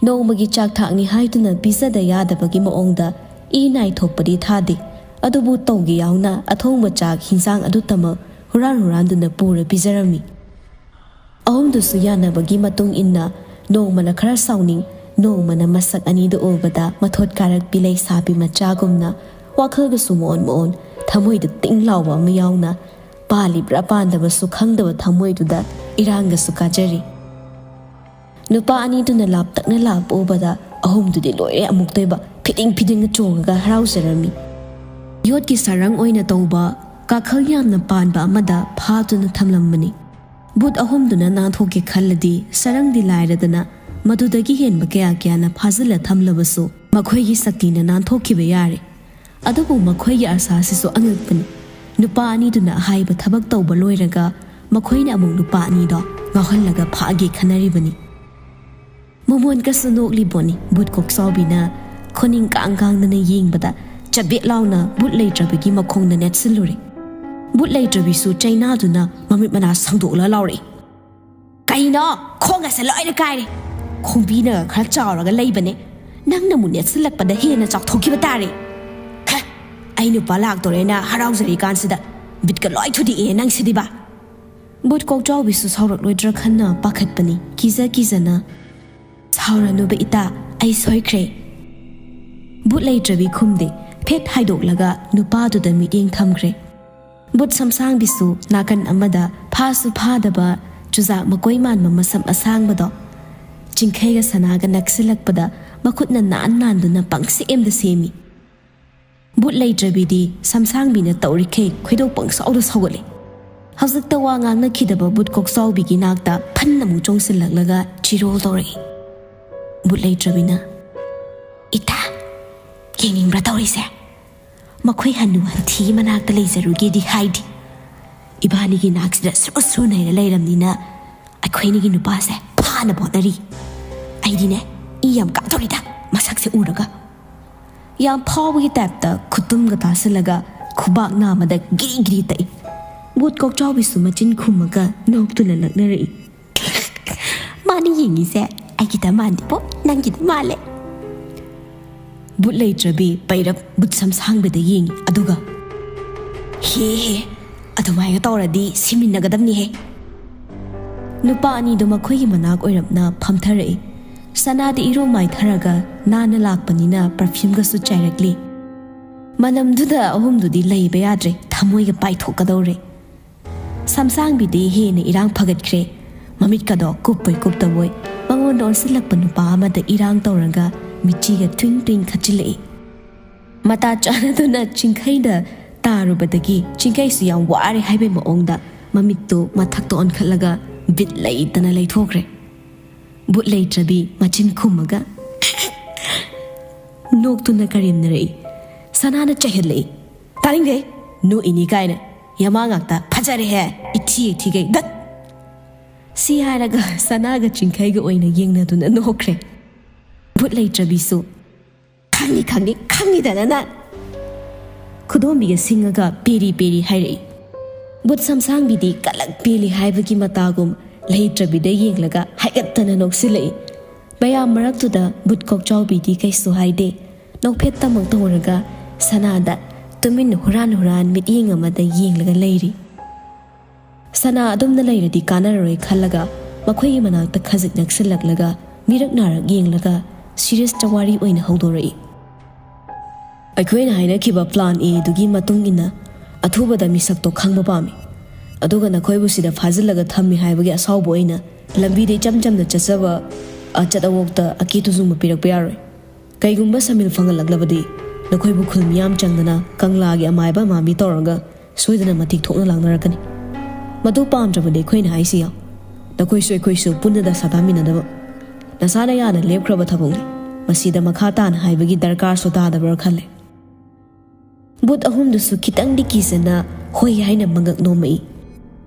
ꯅꯣꯡꯃꯒꯤ ꯆꯥꯛ ꯊꯥꯛꯅꯤ ꯍꯥꯏꯗꯨꯅ ꯄꯤꯖꯗ ꯌꯥꯗꯕꯒꯤ ꯃꯑꯣꯡꯗ ꯏ ꯅꯥꯏ ꯊꯣꯛꯄꯗꯤ ꯊꯥꯗꯦ, ꯑꯗꯨꯕꯨ ꯇꯧꯒꯦ ꯌꯥꯎꯅ ꯑꯊꯣꯡꯕ ꯆꯥꯛ ꯍꯤꯟꯖꯥꯡ ꯑꯗꯨꯇꯃꯛ ꯍꯨꯔꯥꯟ ꯍꯨꯔꯥꯟꯗꯨꯅ ꯄꯨꯔ ꯄꯤꯖꯔꯝꯃꯤ꯫ ꯑꯍꯨꯝꯗꯨꯁꯨ ꯌꯥꯅꯕꯒꯤ ꯃꯇꯨꯡ ꯏꯟꯅ ꯅꯣꯡꯃꯅ ꯈꯔ ꯁꯥꯎꯅꯤꯡ, ꯅꯣꯡꯃꯅ ꯃꯁꯛ ꯑꯅꯤꯗꯨ ꯎꯕꯗ ꯃꯊꯣꯠ ꯀꯥꯔꯛꯄꯤ ꯂꯩꯁꯥꯕꯤ ꯃꯆꯥꯒꯨꯝꯅ ꯋꯥꯈꯜꯒꯁꯨ ꯃꯑꯣꯟ ꯃꯑꯣꯟ, ꯊꯃꯣꯏꯗ ꯇꯤꯡ ꯂꯥꯎꯕ ꯑꯃ ꯌꯥꯎꯅ, ꯄꯥꯜꯂꯤꯕ꯭ꯔꯥ ꯄꯥꯟꯗꯕꯁꯨ ꯈꯪꯗꯕ ꯊꯃꯣꯏꯗꯨꯗ ꯏꯔꯥꯡꯒꯁꯨ ꯀꯥꯖꯔꯤ꯫ ꯅꯨꯄꯥ ꯑꯅꯤꯗꯨꯅ ꯂꯥꯞꯇꯛꯅ ꯂꯥꯛꯄ ꯎꯕꯗ ꯑꯍꯨꯝꯗꯨꯗꯤ ꯂꯣꯏꯔꯦ ꯑꯃꯨꯛꯇꯣꯏꯕ, ꯐꯤꯗꯤꯡ ꯐꯤꯗꯤꯡꯅ ꯆꯣꯡꯉꯒ ꯍꯔꯥꯎꯖꯔꯝꯃꯤ꯫ ꯌꯣꯠꯀꯤ ꯁꯔꯪ ꯑꯣꯏꯅ ꯇꯧꯕ ꯀꯥꯈꯜ ꯌꯥꯝꯅ ꯄꯥꯟꯕ ꯑꯃꯗ ꯐꯥꯗꯨꯅ ꯊꯝꯂꯝꯕꯅꯤ꯫ ꯕꯨꯠ ꯑꯍꯨꯝꯗꯨꯅ ꯅꯥꯟꯊꯣꯛꯀꯦ ꯈꯜꯂꯗꯤ ꯁꯔꯪꯗꯤ ꯂꯥꯏꯔꯗꯅ ꯃꯗꯨꯗꯒꯤ ꯍꯦꯟꯕ ꯀꯌꯥ ꯀꯌꯥꯅ ꯐꯥꯖꯤꯜꯂ ꯊꯝꯂꯕꯁꯨ ꯃꯈꯣꯏꯒꯤ ꯁꯛꯇꯤꯅ ꯅꯥꯟꯊꯣꯛꯈꯤꯕ ꯌꯥꯔꯦ꯫ ꯑꯗꯨꯕꯨ ꯃꯈꯣꯏꯒꯤ ꯑꯁꯥꯁꯤꯁꯨ ꯑꯉꯛꯄꯅꯤ꯫ ꯅꯨꯄꯥ ꯑꯅꯤꯗꯨꯅ ꯑꯍꯥꯏꯕ ꯊꯕꯛ ꯇꯧꯕ ꯂꯣꯏꯔꯒ ꯃꯈꯣꯏꯅ ꯑꯃꯨꯛ ꯅꯨꯄꯥ ꯑꯅꯤꯗꯣ ꯉꯥꯎꯍꯜꯂꯒ ꯐꯥꯒꯦ ꯈꯟꯅꯔꯤꯕꯅꯤ꯫ ꯃꯃꯣꯟꯒꯁꯨ ꯅꯣꯛꯂꯤꯕꯣꯠꯅꯤ꯫ ꯕꯨꯠ ꯀꯣꯛꯆꯥꯎꯕꯤꯅ ꯈꯨꯅꯤꯡ ꯀꯥꯡ ꯀꯥꯡꯗꯅ ꯌꯦꯡꯕꯗ ꯆꯕꯦꯠ ꯂꯥꯎꯅ ꯕꯨꯠ ꯂꯩꯇ꯭ꯔꯕꯤꯒꯤ ꯃꯈꯣꯡꯗ ꯅꯦꯠꯁꯤꯜꯂꯨꯔꯦ꯫ ꯕꯨꯠ ꯂꯩꯇ꯭ꯔꯕꯤꯁꯨ ꯆꯩꯅꯥꯗꯨꯅ ꯃꯃꯤꯠ ꯃꯅꯥ ꯁꯥꯡꯗꯣꯛꯂ ꯂꯥꯎꯔꯛꯏ, "ꯀꯩꯅꯣ? ꯈꯣꯡꯒꯁꯦ ꯂꯣꯏꯅ ꯀꯥꯏꯔꯦ꯫ ꯈꯣꯡꯕꯤꯅꯒ ꯈꯔ ꯆꯥꯎꯔꯒ ꯂꯩꯕꯅꯦ꯫ ꯅꯪꯅ ꯑꯃꯨꯛ ꯅꯦꯠꯁꯤꯜꯂꯛꯄꯗ ꯍꯦꯟꯅ ꯆꯥꯎꯊꯣꯛꯈꯤꯕ ꯇꯥꯔꯦ꯫ ꯈ, ꯑꯩ ꯅꯨꯄꯥ ꯂꯥꯛꯇꯣꯔꯦꯅ ꯍꯔꯥꯎꯖꯔꯤꯀꯥꯟꯁꯤꯗ ꯕꯤꯠꯀ ꯂꯣꯏ ꯊꯨꯗꯦꯛꯑꯦ ꯅꯪꯁꯤꯗꯤꯕ꯫" ꯕꯨꯠ ꯀꯣꯛꯆꯥꯎꯕꯤꯁꯨ ꯁꯥꯎꯔꯛꯂꯣꯏꯗ꯭ꯔꯥ ꯈꯟꯅ ꯄꯥꯈꯠꯄꯅꯤ꯫ ꯀꯤꯖ ꯀꯤꯖꯅ, "ꯁꯥꯎꯔꯅꯨꯕ ꯏꯇꯥ, ꯑꯩ ꯁꯣꯏꯈ꯭ꯔꯦ꯫" ꯕꯨꯠ ꯂꯩꯇ꯭ꯔꯕꯤ ꯈꯨꯝꯗꯦ꯫ ꯐꯦꯠ ꯍꯥꯏꯗꯣꯛꯂꯒ ꯅꯨꯄꯥꯗꯨꯗ ꯃꯤꯠꯌꯦꯡ ꯊꯝꯈ꯭ꯔꯦ꯫ ꯕꯨꯠ ꯁꯝꯁꯥꯡꯕꯤꯁꯨ ꯅꯥꯀꯟ ꯑꯃꯗ ꯐꯥꯁꯨ ꯐꯥꯗꯕ ꯆꯨꯖꯥꯛ ꯃꯀꯣꯏ ꯃꯥꯟꯕ ꯃꯁꯝ ꯑꯁꯥꯡꯕꯗꯣ ꯆꯤꯡꯈꯩꯒ ꯁꯅꯥꯒ ꯅꯛꯁꯤꯜꯂꯛꯄꯗ ꯃꯈꯨꯠꯅ ꯅꯥꯟ ꯅꯥꯟꯗꯨꯅ ꯄꯪꯁꯦꯝꯗ ꯁꯦꯝꯃꯤ꯫ ꯕꯨꯠ ꯂꯩꯇ꯭ꯔꯕꯤꯗꯤ ꯁꯝꯁꯥꯡꯕꯤꯅ ꯇꯧꯔꯤꯈꯩ ꯈꯣꯏꯗꯧ ꯄꯪꯁꯥꯎꯗ ꯁꯥꯎꯒꯠꯂꯤ꯫ ꯍꯧꯖꯤꯛꯇ ꯋꯥ ꯉꯥꯡꯅꯈꯤꯗꯕ ꯕꯨꯠ ꯀꯣꯛꯆꯥꯎꯕꯤꯒꯤ ꯅꯥꯛꯇ ꯐꯟ ꯑꯃꯨꯛ ꯆꯣꯡꯁꯤꯜꯂꯛꯂꯒ ꯆꯤꯔꯣꯜ ꯇꯧꯔꯛꯏ꯫ ꯕꯨꯠ ꯂꯩꯇ꯭ꯔꯕꯤꯅ, "ꯏꯇꯥ, ꯌꯦꯡꯅꯤꯡꯕ꯭ꯔꯥ ꯇꯧꯔꯤꯁꯦ? ꯃꯈꯣꯏ ꯍꯟꯅꯨ ꯍꯟꯊꯤꯒꯤ ꯃꯅꯥꯛꯇ ꯂꯩꯖꯔꯨꯒꯦꯗꯤ ꯍꯥꯏꯗꯦ꯫ ꯏꯕꯥꯅꯤꯒꯤ ꯅꯥꯛꯁꯤꯗ ꯁꯨꯔꯨ ꯁꯨꯔꯨ ꯅꯩꯔ ꯂꯩꯔꯝꯅꯤꯅ ꯑꯩꯈꯣꯏꯅꯤꯒꯤ ꯅꯨꯄꯥꯁꯦ ꯐꯥꯅꯕ ꯍꯣꯠꯅꯔꯤ꯫ ꯑꯩꯗꯤꯅꯦ, ꯏ ꯌꯥꯝ ꯀꯥꯞꯊꯧꯔꯤꯗ ꯃꯁꯛꯁꯦ ꯎꯔꯒ꯫" ꯌꯥꯝ ꯐꯥꯎꯕꯒꯤ ꯇꯥꯏꯞꯇ ꯈꯨꯇꯨꯝꯒ ꯇꯥꯁꯤꯜꯂꯒ ꯈꯨꯕꯥꯛ ꯅꯥꯝꯃꯗ ꯒꯤꯔꯤ ꯒꯤꯔꯤ ꯇꯛꯏ꯫ ꯕꯨꯠ ꯀꯣꯛꯆꯥꯎꯕꯤꯁꯨ ꯃꯆꯤꯟ ꯈꯨꯝꯃꯒ ꯅꯣꯛꯇꯨꯅ ꯂꯛꯅꯔꯛꯏ꯫ "ꯃꯥꯅ ꯌꯦꯡꯉꯤꯁꯦ ꯑꯩꯒꯤꯗ ꯃꯥꯟꯗꯦꯕꯣ, ꯅꯪꯒꯤꯗ ꯃꯥꯜꯂꯦ꯫" ꯕꯨꯠ ꯂꯩꯇ꯭ꯔꯕꯤ ꯄꯩꯔꯞ ꯕꯨꯠ ꯁꯝꯁꯥꯡꯕꯤꯗ ꯌꯦꯡꯉꯤ, ꯑꯗꯨꯒ, "ꯍꯦ ꯍꯦ, ꯑꯗꯨꯃꯥꯏꯅ ꯇꯧꯔꯗꯤ ꯁꯤꯃꯤꯟꯅꯒꯗꯕꯅꯤꯍꯦ꯫" ꯅꯨꯄꯥ ꯑꯅꯤꯗꯣ ꯃꯈꯣꯏꯒꯤ ꯃꯅꯥꯛ ꯑꯣꯏꯔꯞꯅ ꯐꯝꯊꯔꯛꯏ꯫ ꯁꯅꯥꯗꯤ ꯏꯔꯨ ꯃꯥꯏꯊꯔꯒ ꯅꯥꯟꯅ ꯂꯥꯛꯄꯅꯤꯅ ꯄꯔꯐ꯭ꯌꯨꯝꯒꯁꯨ ꯆꯥꯏꯔꯛꯂꯤ꯫ ꯃꯅꯝꯗꯨꯗ ꯑꯍꯨꯝꯗꯨꯗꯤ ꯂꯩꯕ ꯌꯥꯗ꯭ꯔꯦ, ꯊꯃꯣꯏꯒ ꯄꯥꯏꯊꯣꯛꯀꯗꯧꯔꯦ꯫ ꯁꯝꯁꯥꯡꯕꯤꯗꯤ ꯍꯦꯟꯅ ꯏꯔꯥꯡ ꯐꯒꯠꯈ꯭ꯔꯦ꯫ ꯃꯃꯤꯠꯀꯗꯣ ꯀꯨꯞꯄꯣꯏ ꯀꯨꯞꯇꯕꯣꯏ ꯃꯉꯣꯟꯗ ꯑꯣꯟꯁꯤꯜꯂꯛꯄ ꯅꯨꯄꯥ ꯑꯃꯗ ꯏꯔꯥꯡ ꯇꯧꯔꯒ ꯃꯤꯠꯆꯤꯒ ꯇ꯭ꯋꯤꯡ ꯇ꯭ꯋꯤꯡ ꯈꯠꯆꯤꯜꯂꯛꯏ꯫ ꯃꯇꯥ ꯆꯥꯟꯅꯗꯨꯅ ꯆꯤꯡꯈꯩꯗ ꯇꯥꯔꯨꯕꯗꯒꯤ ꯆꯤꯡꯈꯩꯁꯨ ꯌꯥꯝ ꯋꯥꯔꯦ ꯍꯥꯏꯕꯩ ꯃꯑꯣꯡꯗ ꯃꯃꯤꯠꯇꯨ ꯃꯊꯛꯇ ꯑꯣꯟꯈꯠꯂꯒ ꯕꯤꯠ ꯂꯩꯇꯅ ꯂꯩꯊꯣꯛꯈ꯭ꯔꯦ꯫ ꯕꯨꯠ ꯂꯩꯇ꯭ꯔꯕꯤ ꯃꯆꯤꯟ ꯈꯨꯝꯃꯒ ꯅꯣꯛꯇꯨꯅ ꯀꯔꯦꯝꯅꯔꯛꯏ꯫ ꯁꯅꯥꯅ ꯆꯩꯍꯜꯂꯛꯏ, "ꯇꯥꯅꯤꯡꯗꯦ, ꯅꯣꯛꯏꯅꯤ ꯀꯥꯏꯅ, ꯌꯥꯃꯥ ꯉꯥꯛꯇ, ꯐꯖꯔꯦꯍꯦ, ꯏꯊꯤ ꯏꯊꯤꯒꯩ, ꯗꯠ!" ꯁꯤ ꯍꯥꯏꯔꯒ ꯁꯅꯥꯒ ꯆꯤꯡꯈꯩꯒ ꯑꯣꯏꯅ ꯌꯦꯡꯅꯗꯨꯅ ꯅꯣꯛꯈ꯭ꯔꯦ꯫ ꯕꯨꯠ ꯂꯩꯇ꯭ꯔꯕꯤꯁꯨ, "ꯈꯪꯉꯤ, ꯈꯪꯉꯤ, ꯈꯪꯉꯤꯗꯅ ꯅꯪ!" ꯈꯨꯗꯣꯝꯕꯤꯒ ꯁꯤꯡꯉꯒ ꯄꯦꯔꯤ ꯄꯦꯔꯤ ꯍꯥꯏꯔꯛꯏ꯫ ꯕꯨꯠ ꯁꯝꯁꯥꯡꯕꯤꯗꯤ ꯀꯂꯛ ꯄꯦꯜꯂꯤ ꯍꯥꯏꯕꯒꯤ ꯃꯇꯥꯒꯨꯝ ꯂꯩꯇ꯭ꯔꯕꯤꯗ ꯌꯦꯡꯂꯒ ꯍꯥꯏꯒꯠꯇꯅ ꯅꯣꯛꯁꯤꯜꯂꯛꯏ꯫ ꯃꯌꯥꯝ ꯃꯔꯛꯇꯨꯗ ꯕꯨꯠ ꯀꯣꯛꯆꯥꯎꯕꯤꯗꯤ ꯀꯩꯁꯨ ꯍꯥꯏꯗꯦ꯫ ꯅꯣꯛꯐꯦꯠꯇꯃꯛ ꯇꯧꯔꯒ ꯁꯅꯥꯗ ꯇꯨꯃꯤꯟꯅ ꯍꯨꯔꯥꯟ ꯍꯨꯔꯥꯟ ꯃꯤꯠꯌꯦꯡ ꯑꯃꯗ ꯌꯦꯡꯂꯒ ꯂꯩꯔꯤ꯫ ꯁꯅꯥ ꯑꯗꯨꯝꯅ ꯂꯩꯔꯗꯤ ꯀꯥꯟꯅꯔꯔꯣꯏ ꯈꯜꯂꯒ ꯃꯈꯣꯏꯒꯤ ꯃꯅꯥꯛꯇ ꯈꯖꯤꯛ ꯅꯛꯁꯤꯜꯂꯛꯂꯒ ꯃꯤꯔꯛ ꯅꯥꯔꯛ ꯌꯦꯡꯂꯒ ꯁꯤꯔꯤꯌꯁꯇ ꯋꯥꯔꯤ ꯑꯣꯏꯅ ꯍꯧꯗꯣꯔꯛꯏ꯫ "ꯑꯩꯈꯣꯏꯅ ꯍꯥꯏꯅꯈꯤꯕ ꯄ꯭ꯂꯥꯟ ꯑꯦꯗꯨꯒꯤ ꯃꯇꯨꯡ ꯏꯟꯅ ꯑꯊꯨꯕꯗ ꯃꯤꯁꯛꯇꯣ ꯈꯪꯕ ꯄꯥꯝꯃꯤ꯫ ꯑꯗꯨꯒ ꯅꯈꯣꯏꯕꯨ ꯁꯤꯗ ꯐꯥꯖꯤꯜꯂꯒ ꯊꯝꯃꯤ ꯍꯥꯏꯕꯒꯤ ꯑꯁꯥꯎꯕ ꯑꯣꯏꯅ ꯂꯝꯕꯤꯗ ꯏꯆꯝ ꯆꯝꯅ ꯆꯠꯆꯕ ꯑꯆꯠ ꯑꯋꯣꯛꯇ ꯑꯀꯤ ꯇꯨꯖꯨꯡꯕ ꯄꯤꯔꯛꯄ ꯌꯥꯔꯣꯏ꯫ ꯀꯩꯒꯨꯝꯕ ꯁꯃꯤꯜ ꯐꯪꯍꯜꯂꯛꯂꯕꯗꯤ ꯅꯈꯣꯏꯕꯨ ꯈꯨꯜ ꯃꯤꯌꯥꯝ ꯆꯪꯗꯅ ꯀꯪꯂꯥꯒꯤ ꯑꯃꯥꯏꯕ ꯑꯃꯥꯏꯕꯤ ꯇꯧꯔꯒ ꯁꯣꯏꯗꯅ ꯃꯇꯤꯛ ꯊꯣꯛꯅ ꯂꯥꯛꯅꯔꯛꯀꯅꯤ꯫ ꯃꯗꯨ ꯄꯥꯝꯗ꯭ꯔꯕꯗꯤ ꯑꯩꯈꯣꯏꯅ ꯍꯥꯏꯁꯤ ꯌꯥꯎ꯫ ꯅꯈꯣꯏꯁꯨ ꯑꯩꯈꯣꯏꯁꯨ ꯄꯨꯟꯅ ꯗꯁꯥ ꯇꯥꯃꯤꯟꯅꯗꯕ꯫ ꯅꯁꯥꯅ ꯌꯥꯅ ꯂꯦꯞꯈ꯭ꯔꯕ ꯊꯕꯛꯅꯤ꯫ ꯃꯁꯤꯗ ꯃꯈꯥ ꯇꯥꯅ ꯍꯥꯏꯕꯒꯤ ꯗꯔꯀꯥꯔꯁꯨ ꯇꯥꯗꯕ꯭ꯔꯥ ꯈꯜꯂꯦ꯫ ꯕꯨꯠ ꯑꯍꯨꯝꯗꯨꯁꯨ ꯈꯤꯇꯪꯗꯤ ꯀꯤꯖꯅ ꯍꯣꯏ ꯍꯥꯏꯅ ꯃꯉꯛ ꯅꯣꯝꯃꯛꯏ꯫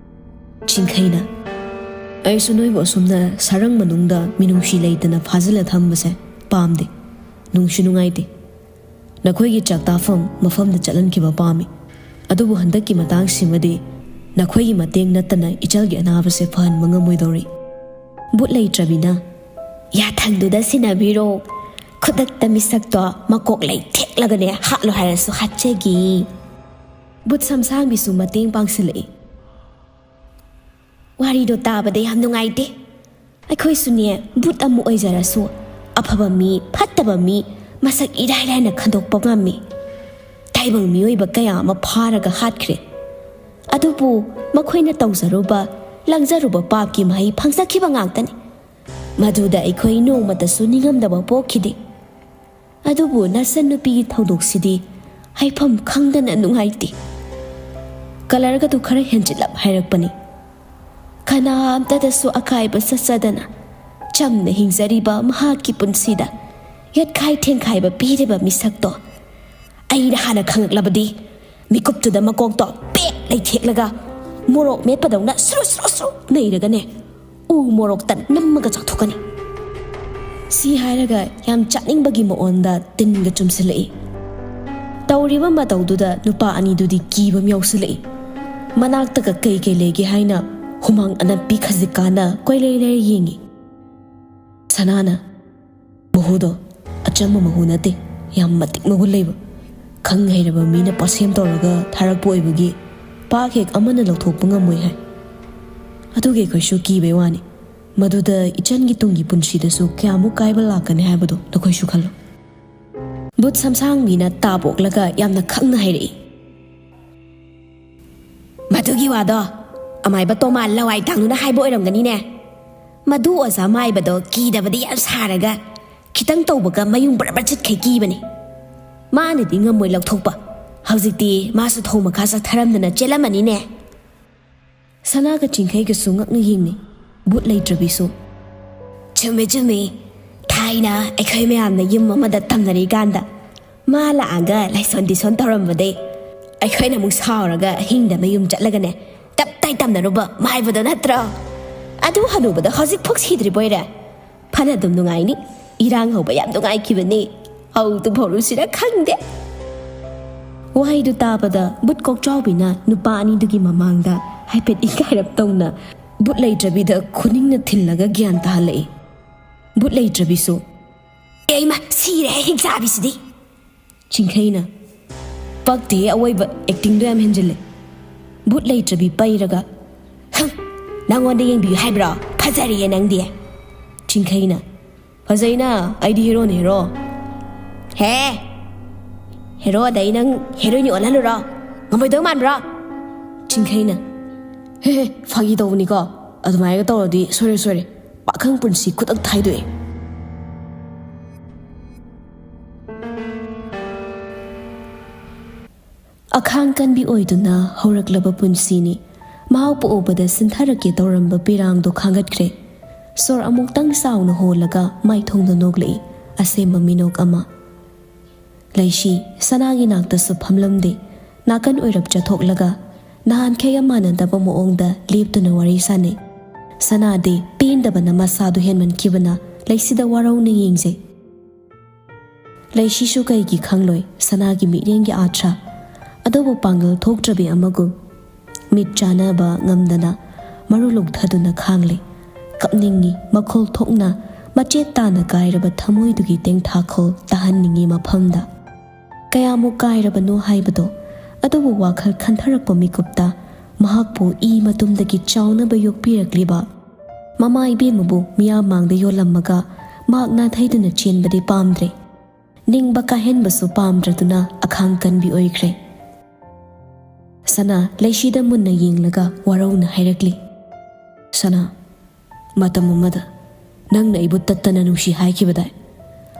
ꯆꯤꯡꯈꯩꯅ, "ꯑꯩꯁꯨ ꯅꯣꯏꯕꯨ ꯑꯁꯨꯝꯅ ꯁꯔꯪ ꯃꯅꯨꯡꯗ ꯃꯤꯅꯨꯡꯁꯤ ꯂꯩꯇꯅ ꯐꯥꯖꯤꯜꯂ ꯊꯝꯕꯁꯦ ꯄꯥꯝꯗꯦ, ꯅꯨꯡꯁꯨ ꯅꯨꯡꯉꯥꯏꯇꯦ꯫ ꯅꯈꯣꯏꯒꯤ ꯆꯥꯛꯇꯥꯐꯝ ꯃꯐꯝꯗ ꯆꯠꯍꯟꯈꯤꯕ ꯄꯥꯝꯃꯤ꯫ ꯑꯗꯨꯕꯨ ꯍꯟꯗꯛꯀꯤ ꯃꯇꯥꯡꯁꯤꯃꯗꯤ ꯅꯈꯣꯏꯒꯤ ꯃꯇꯦꯡ ꯅꯠꯇꯅ ꯏꯆꯜꯒꯤ ꯑꯅꯥꯕꯁꯦ ꯐꯍꯟꯕ ꯉꯝꯃꯣꯏꯗꯧꯔꯤ꯫" ꯕꯨꯠ ꯂꯩꯇ꯭ꯔꯕꯤꯅ, "ꯌꯥꯊꯪꯗꯨꯗ ꯁꯤꯟꯅꯕꯤꯔꯣ꯫ ꯈꯨꯗꯛꯇ ꯃꯤꯁꯛꯇꯣ ꯃꯀꯣꯛ ꯂꯩ ꯊꯦꯛꯂꯒꯅꯦ ꯍꯥꯠꯂꯣ ꯍꯥꯏꯔꯁꯨ ꯍꯥꯠꯆꯒꯦ꯫" ꯕꯨꯠ ꯁꯝꯁꯥꯡꯕꯤꯁꯨ ꯃꯇꯦꯡ ꯄꯥꯡꯁꯤꯜꯂꯛꯏ꯫ "ꯋꯥꯔꯤꯗꯣ ꯇꯥꯕꯗ ꯌꯥꯝ ꯅꯨꯡꯉꯥꯏꯇꯦ꯫ ꯑꯩꯈꯣꯏꯁꯨꯅꯦ ꯕꯨꯠ ꯑꯃ ꯑꯣꯏꯖꯔꯁꯨ ꯑꯐꯕ ꯃꯤ, ꯐꯠꯇꯕ ꯃꯤ ꯃꯁꯛ ꯏꯔꯥꯏ ꯂꯥꯏꯅ ꯈꯟꯗꯣꯛꯄ ꯉꯝꯃꯤ꯫ ꯇꯥꯏꯕꯪ ꯃꯤꯑꯣꯏꯕ ꯀꯌꯥ ꯑꯃ ꯐꯥꯔꯒ ꯍꯥꯠꯈ꯭ꯔꯦ꯫ ꯑꯗꯨꯕꯨ ꯃꯈꯣꯏꯅ ꯇꯧꯖꯔꯨꯕ, ꯂꯪꯖꯔꯨꯕ ꯄꯥꯞꯀꯤ ꯃꯍꯩ ꯐꯪꯖꯈꯤꯕ ꯉꯥꯛꯇꯅꯤ꯫ ꯃꯗꯨꯗ ꯑꯩꯈꯣꯏ ꯅꯣꯡꯃꯇꯁꯨ ꯅꯤꯡꯉꯝꯗꯕ ꯄꯣꯛꯈꯤꯗꯦ꯫ ꯑꯗꯨꯕꯨ ꯅꯆꯟꯅꯨꯄꯤꯒꯤ ꯊꯧꯗꯣꯛꯁꯤꯗꯤ ꯍꯥꯏꯐꯝ ꯈꯪꯗꯅ ꯅꯨꯡꯉꯥꯏꯇꯦ꯫" ꯀꯂꯔꯒꯗꯨ ꯈꯔ ꯍꯦꯟꯖꯤꯜꯂꯞ ꯍꯥꯏꯔꯛꯄꯅꯤ꯫ "ꯀꯅꯥꯝꯇꯗꯁꯨ ꯑꯀꯥꯏꯕ ꯆꯠꯆꯗꯅ ꯆꯝꯅ ꯍꯤꯡꯖꯔꯤꯕ ꯃꯍꯥꯛꯀꯤ ꯄꯨꯟꯁꯤꯗ ꯌꯦꯠꯈꯥꯏ ꯊꯦꯡꯈꯥꯏꯕ ꯄꯤꯔꯤꯕ ꯃꯤꯁꯛꯇꯣ ꯑꯩꯅ ꯍꯥꯟꯅ ꯈꯪꯂꯛꯂꯕꯗꯤ ꯃꯤꯀꯨꯞꯇꯨꯗ ꯃꯀꯣꯛꯇꯣ ꯄꯦꯛ ꯂꯩꯊꯦꯛꯂꯒ ꯃꯣꯔꯣꯛ ꯃꯦꯠꯄꯗꯧꯅ ꯁꯨꯔꯨ ꯁꯨꯔꯨ ꯁꯨꯔꯨ ꯅꯩꯔꯒꯅꯦ ꯎ ꯃꯣꯔꯣꯛꯇ ꯅꯝꯃꯒ ꯆꯥꯊꯣꯛꯀꯅꯤ꯫" ꯁꯤ ꯍꯥꯏꯔꯒ ꯌꯥꯝ ꯆꯥꯅꯤꯡꯕꯒꯤ ꯃꯑꯣꯡꯗ ꯇꯤꯟꯒ ꯆꯨꯝꯁꯤꯜꯂꯛꯏ꯫ ꯇꯧꯔꯤꯕ ꯃꯇꯧꯗꯨꯗ ꯅꯨꯄꯥ ꯑꯅꯤꯗꯨꯗꯤ ꯀꯤꯕ ꯑꯃ ꯌꯥꯎꯁꯤꯜꯂꯛꯏ꯫ ꯃꯅꯥꯛꯇꯒ ꯀꯩ ꯀꯩ ꯂꯩꯒꯦ ꯍꯥꯏꯅ ꯍꯨꯃꯥꯡ ꯑꯅꯞꯄꯤ ꯈꯖꯤꯛ ꯀꯥꯟꯅ ꯀꯣꯏꯂꯩ ꯂꯩꯔ ꯌꯦꯡꯉꯤ꯫ ꯁꯅꯥꯅ, "ꯃꯍꯨꯗꯣ ꯑꯆꯝꯕ ꯃꯍꯨ ꯅꯠꯇꯦ, ꯌꯥꯝ ꯃꯇꯤꯛ ꯃꯒꯨꯟ ꯂꯩꯕ꯫ ꯈꯪ ꯍꯩꯔꯕ ꯃꯤꯅ ꯄꯥꯁꯦꯝ ꯇꯧꯔꯒ ꯊꯥꯔꯛꯄ ꯑꯣꯏꯕꯒꯤ ꯄꯥꯛ ꯍꯦꯛ ꯑꯃꯅ ꯂꯧꯊꯣꯛꯄ ꯉꯝꯃꯣꯏ ꯍꯥꯏ꯫ ꯑꯗꯨꯒꯤ ꯑꯩꯈꯣꯏꯁꯨ ꯀꯤꯕꯩ ꯋꯥꯅꯤ꯫ ꯃꯗꯨꯗ ꯏꯆꯟꯒꯤ ꯇꯨꯡꯒꯤ ꯄꯨꯟꯁꯤꯗꯁꯨ ꯀꯌꯥꯃꯨꯛ ꯀꯥꯏꯕ ꯂꯥꯛꯀꯅꯤ ꯍꯥꯏꯕꯗꯣ ꯅꯈꯣꯏꯁꯨ ꯈꯜꯂꯨ꯫" ꯕꯨꯠ ꯁꯝꯁꯥꯡꯕꯤꯅ ꯇꯥ ꯄꯣꯛꯂꯒ ꯌꯥꯝꯅ ꯈꯪꯅ ꯍꯥꯏꯔꯛꯏ꯫ "ꯃꯗꯨꯒꯤ ꯋꯥꯗꯣ ꯑꯃꯥꯏꯕ ꯇꯣꯃꯥ ꯂꯋꯥꯏ ꯇꯥꯡꯗꯨꯅ ꯍꯥꯏꯕ ꯑꯣꯏꯔꯝꯒꯅꯤꯅꯦ꯫ ꯃꯗꯨ ꯑꯣꯖꯥ ꯃꯥꯏꯕꯗꯣ ꯀꯤꯗꯕꯗꯤ ꯌꯥꯝ ꯁꯥꯔꯒ ꯈꯤꯇꯪ ꯇꯧꯕꯒ ꯃꯌꯨꯝ ꯕ꯭ꯔ ꯕ꯭ꯔ ꯆꯠꯈꯩ ꯀꯤꯕꯅꯦ꯫ ꯃꯥꯅꯗꯤ ꯉꯝꯃꯣꯏ ꯂꯧꯊꯣꯛꯄ꯫ ꯍꯧꯖꯤꯛꯇꯤ ꯃꯥꯁꯨ ꯊꯣꯡ ꯃꯈꯥ ꯆꯠꯊꯔꯝꯗꯅ ꯆꯦꯜꯂꯝꯃꯅꯤꯅꯦ꯫ ꯁꯅꯥꯒ ꯆꯤꯡꯈꯩꯒꯁꯨ ꯉꯛꯅ ꯌꯦꯡꯅꯩ꯫ ꯚꯨꯠ ꯂꯩꯇ꯭ꯔꯕꯤꯁꯨ, "ꯆꯨꯝꯃꯦ, ꯆꯨꯝꯃꯦ꯫ ꯊꯥꯏꯅ ꯑꯩꯈꯣꯏ ꯃꯌꯥꯝꯅ ꯌꯨꯝ ꯑꯃꯗ ꯇꯝꯅꯔꯤꯀꯥꯟꯗ ꯃꯥ ꯂꯥꯛꯑꯒ ꯂꯥꯏꯁꯣꯟ ꯇꯤꯁꯣꯟ ꯇꯧꯔꯝꯕꯗꯩ ꯑꯩꯈꯣꯏꯅ ꯑꯃꯨꯛ ꯁꯥꯎꯔꯒ ꯑꯍꯤꯡꯗ ꯃꯌꯨꯝ ꯆꯠꯂꯒꯅꯦ ꯇꯞ ꯇꯥꯏ ꯇꯝꯅꯔꯨꯕ ꯃꯥꯏꯕꯗꯣ ꯅꯠꯇ꯭ꯔꯣ? ꯑꯗꯨ ꯍꯅꯨꯕꯗ ꯍꯧꯖꯤꯛꯐꯥꯎ ꯁꯤꯗ꯭ꯔꯤꯕꯣꯏꯔꯦ? ꯐꯅ ꯑꯗꯨꯝ ꯅꯨꯡꯉꯥꯏꯅꯤ꯫ ꯏꯔꯥꯡ ꯍꯧꯕ ꯌꯥꯝ ꯅꯨꯡꯉꯥꯏꯈꯤꯕꯅꯤ꯫ ꯑꯧ, ꯇꯨꯐꯧꯔꯨꯁꯤꯔ ꯈꯪꯗꯦ꯫" ꯋꯥꯍꯩꯗꯨ ꯇꯥꯕꯗ ꯚꯨꯠ ꯀꯣꯛꯆꯥꯎꯕꯤꯅ ꯅꯨꯄꯥ ꯑꯅꯤꯗꯨꯒꯤ ꯃꯃꯥꯡꯗ ꯍꯥꯏꯐꯦꯠ ꯏꯀꯥꯏꯔꯞ ꯇꯧꯅ ꯚꯨꯠ ꯂꯩꯇ꯭ꯔꯕꯤꯗ ꯈꯨꯅꯤꯡꯅ ꯊꯤꯜꯂꯒ ꯒ꯭ꯌꯥꯟ ꯇꯥꯍꯜꯂꯛꯏ꯫ ꯚꯨꯠ ꯂꯩꯇ꯭ꯔꯕꯤꯁꯨ, "ꯑꯦ ꯏꯃꯥ, ꯁꯤꯔꯦ ꯍꯤꯡꯆꯥꯕꯤꯁꯤꯗꯤ!" ꯆꯤꯡꯈꯩꯅ, "ꯄꯛꯇꯦ, ꯑꯋꯣꯏꯕ ꯑꯦꯛꯇꯤꯡꯗꯣ ꯌꯥꯝ ꯍꯦꯟꯖꯤꯜꯂꯦ꯫" ꯚꯨꯠ ꯂꯩꯇ꯭ꯔꯕꯤ ꯄꯩꯔꯒ, "ꯍꯝ, ꯅꯪꯉꯣꯟꯗ ꯌꯦꯡꯕꯤꯌꯨ ꯍꯥꯏꯕ꯭ꯔꯣ? ꯐꯖꯔꯤꯌꯦ ꯅꯪꯗꯤ꯫" ꯆꯤꯡꯈꯩꯅ, "ꯐꯖꯩꯅ, ꯑꯩꯗꯤ ꯍꯦꯔꯣꯅꯦ, ꯍꯦꯔꯣ꯫" "ꯍꯦ, ꯍꯦꯔꯣꯗꯩ ꯅꯪ ꯍꯦꯔꯣꯏꯅꯤ ꯑꯣꯜꯍꯜꯂꯨꯔꯣ? ꯉꯝꯃꯣꯏꯗꯧ ꯃꯥꯟꯕ꯭ꯔꯣ?" ꯆꯤꯡꯈꯩꯅ, "ꯍꯦ ꯍꯦ, ꯐꯥꯒꯤ ꯇꯧꯕꯅꯤꯀꯣ꯫ ꯑꯗꯨꯃꯥꯏꯅ ꯇꯧꯔꯗꯤ ꯁꯣꯏꯔꯦ, ꯁꯣꯏꯔꯦ꯫ ꯄꯥꯈꯪ ꯄꯨꯟꯁꯤ ꯈꯨꯗꯛ ꯊꯥꯏꯗꯣꯛꯑꯦ꯫" ꯑꯈꯥꯡ ꯀꯟꯕꯤ ꯑꯣꯏꯗꯨꯅ ꯍꯧꯔꯛꯂꯕ ꯄꯨꯟꯁꯤꯅꯤ꯫ ꯃꯍꯥꯛꯄꯨ ꯎꯕꯗ ꯁꯤꯟꯊꯔꯛꯀꯦ ꯇꯧꯔꯝꯕ ꯄꯤꯔꯥꯡꯗꯣ ꯈꯥꯡꯒꯠꯈ꯭ꯔꯦ꯫ ꯁꯣꯔ ꯑꯃꯨꯛꯇꯪ ꯆꯥꯎꯅ ꯍꯣꯜꯂꯒ ꯃꯥꯏꯊꯣꯡꯗ ꯅꯣꯛꯂꯛꯏ, ꯑꯁꯦꯝꯕ ꯃꯤꯅꯣꯛ ꯑꯃ꯫ ꯂꯩꯁꯤ ꯁꯅꯥꯒꯤ ꯅꯥꯛꯇꯁꯨ ꯐꯝꯂꯝꯗꯦ꯫ ꯅꯥꯀꯟ ꯑꯣꯏꯔꯞ ꯆꯠꯊꯣꯛꯂꯒ ꯅꯍꯥꯟꯈꯩꯒ ꯃꯥꯟꯅꯗꯕ ꯃꯑꯣꯡꯗ ꯂꯦꯞꯇꯨꯅ ꯋꯥꯔꯤ ꯁꯥꯅꯩ꯫ ꯁꯅꯥꯗꯤ ꯄꯦꯟꯗꯕꯅ ꯃꯁꯥꯗꯨ ꯍꯦꯟꯃꯟꯈꯤꯕꯅ ꯂꯩꯁꯤꯗ ꯋꯥꯔꯧꯅ ꯌꯦꯡꯖꯩ꯫ ꯂꯩꯁꯤꯁꯨ ꯀꯩꯒꯤ ꯈꯪꯂꯣꯏ ꯁꯅꯥꯒꯤ ꯃꯤꯠꯌꯦꯡꯒꯤ ꯑꯥꯊ꯭ꯔ꯫ ꯑꯗꯨꯕꯨ ꯄꯥꯡꯒꯜ ꯊꯣꯛꯇ꯭ꯔꯕꯤ ꯑꯃꯒꯨꯝ ꯃꯤꯠ ꯆꯥꯟꯅꯕ ꯉꯝꯗꯅ ꯃꯔꯨ ꯂꯨꯛꯊꯗꯨꯅ ꯈꯥꯡꯂꯦ꯫ ꯀꯞꯅꯤꯡꯉꯤ, ꯃꯈꯣꯜ ꯊꯣꯛꯅ ꯃꯆꯦꯠ ꯇꯥꯅ ꯀꯥꯏꯔꯕ ꯊꯃꯣꯏꯗꯨꯒꯤ ꯇꯦꯡꯊꯥꯈꯣꯜ ꯇꯥꯍꯟꯅꯤꯡꯉꯤ ꯃꯐꯝꯗ꯫ ꯀꯌꯥꯃꯨꯛ ꯀꯥꯏꯔꯕꯅꯣ ꯍꯥꯏꯕꯗꯣ, ꯑꯗꯨꯕꯨ ꯋꯥꯈꯜ ꯈꯟꯊꯔꯛꯄ ꯃꯤꯀꯨꯞꯇ ꯃꯍꯥꯛꯄꯨ ꯏ ꯃꯇꯨꯝꯗꯒꯤ ꯆꯥꯎꯅꯕ ꯌꯣꯛꯄꯤꯔꯛꯂꯤꯕ ꯃꯃꯥ ꯏꯕꯦꯝꯃꯕꯨ ꯃꯤꯌꯥꯝ ꯃꯥꯡꯗ ꯌꯣꯜꯂꯝꯃꯒ ꯃꯍꯥꯛ ꯅꯥꯊꯩꯗꯨꯅ ꯆꯦꯟꯕꯗꯤ ꯄꯥꯝꯗ꯭ꯔꯦ꯫ ꯅꯤꯡꯕ ꯀꯥꯏꯍꯟꯕꯁꯨ ꯄꯥꯝꯗ꯭ꯔꯗꯨꯅ ꯑꯈꯥꯡ ꯀꯟꯕꯤ ꯑꯣꯏꯈ꯭ꯔꯦ꯫ ꯁꯅꯥ ꯂꯩꯁꯤꯗ ꯃꯨꯟꯅ ꯌꯦꯡꯂꯒ ꯋꯥꯔꯧꯅ ꯍꯥꯏꯔꯛꯂꯤ, "ꯁꯅꯥ, ꯃꯇꯝ ꯑꯃꯗ ꯅꯪꯅ ꯑꯩꯕꯨ ꯇꯠꯇꯅ ꯅꯨꯡꯁꯤ ꯍꯥꯏꯈꯤꯕꯗꯥꯏ?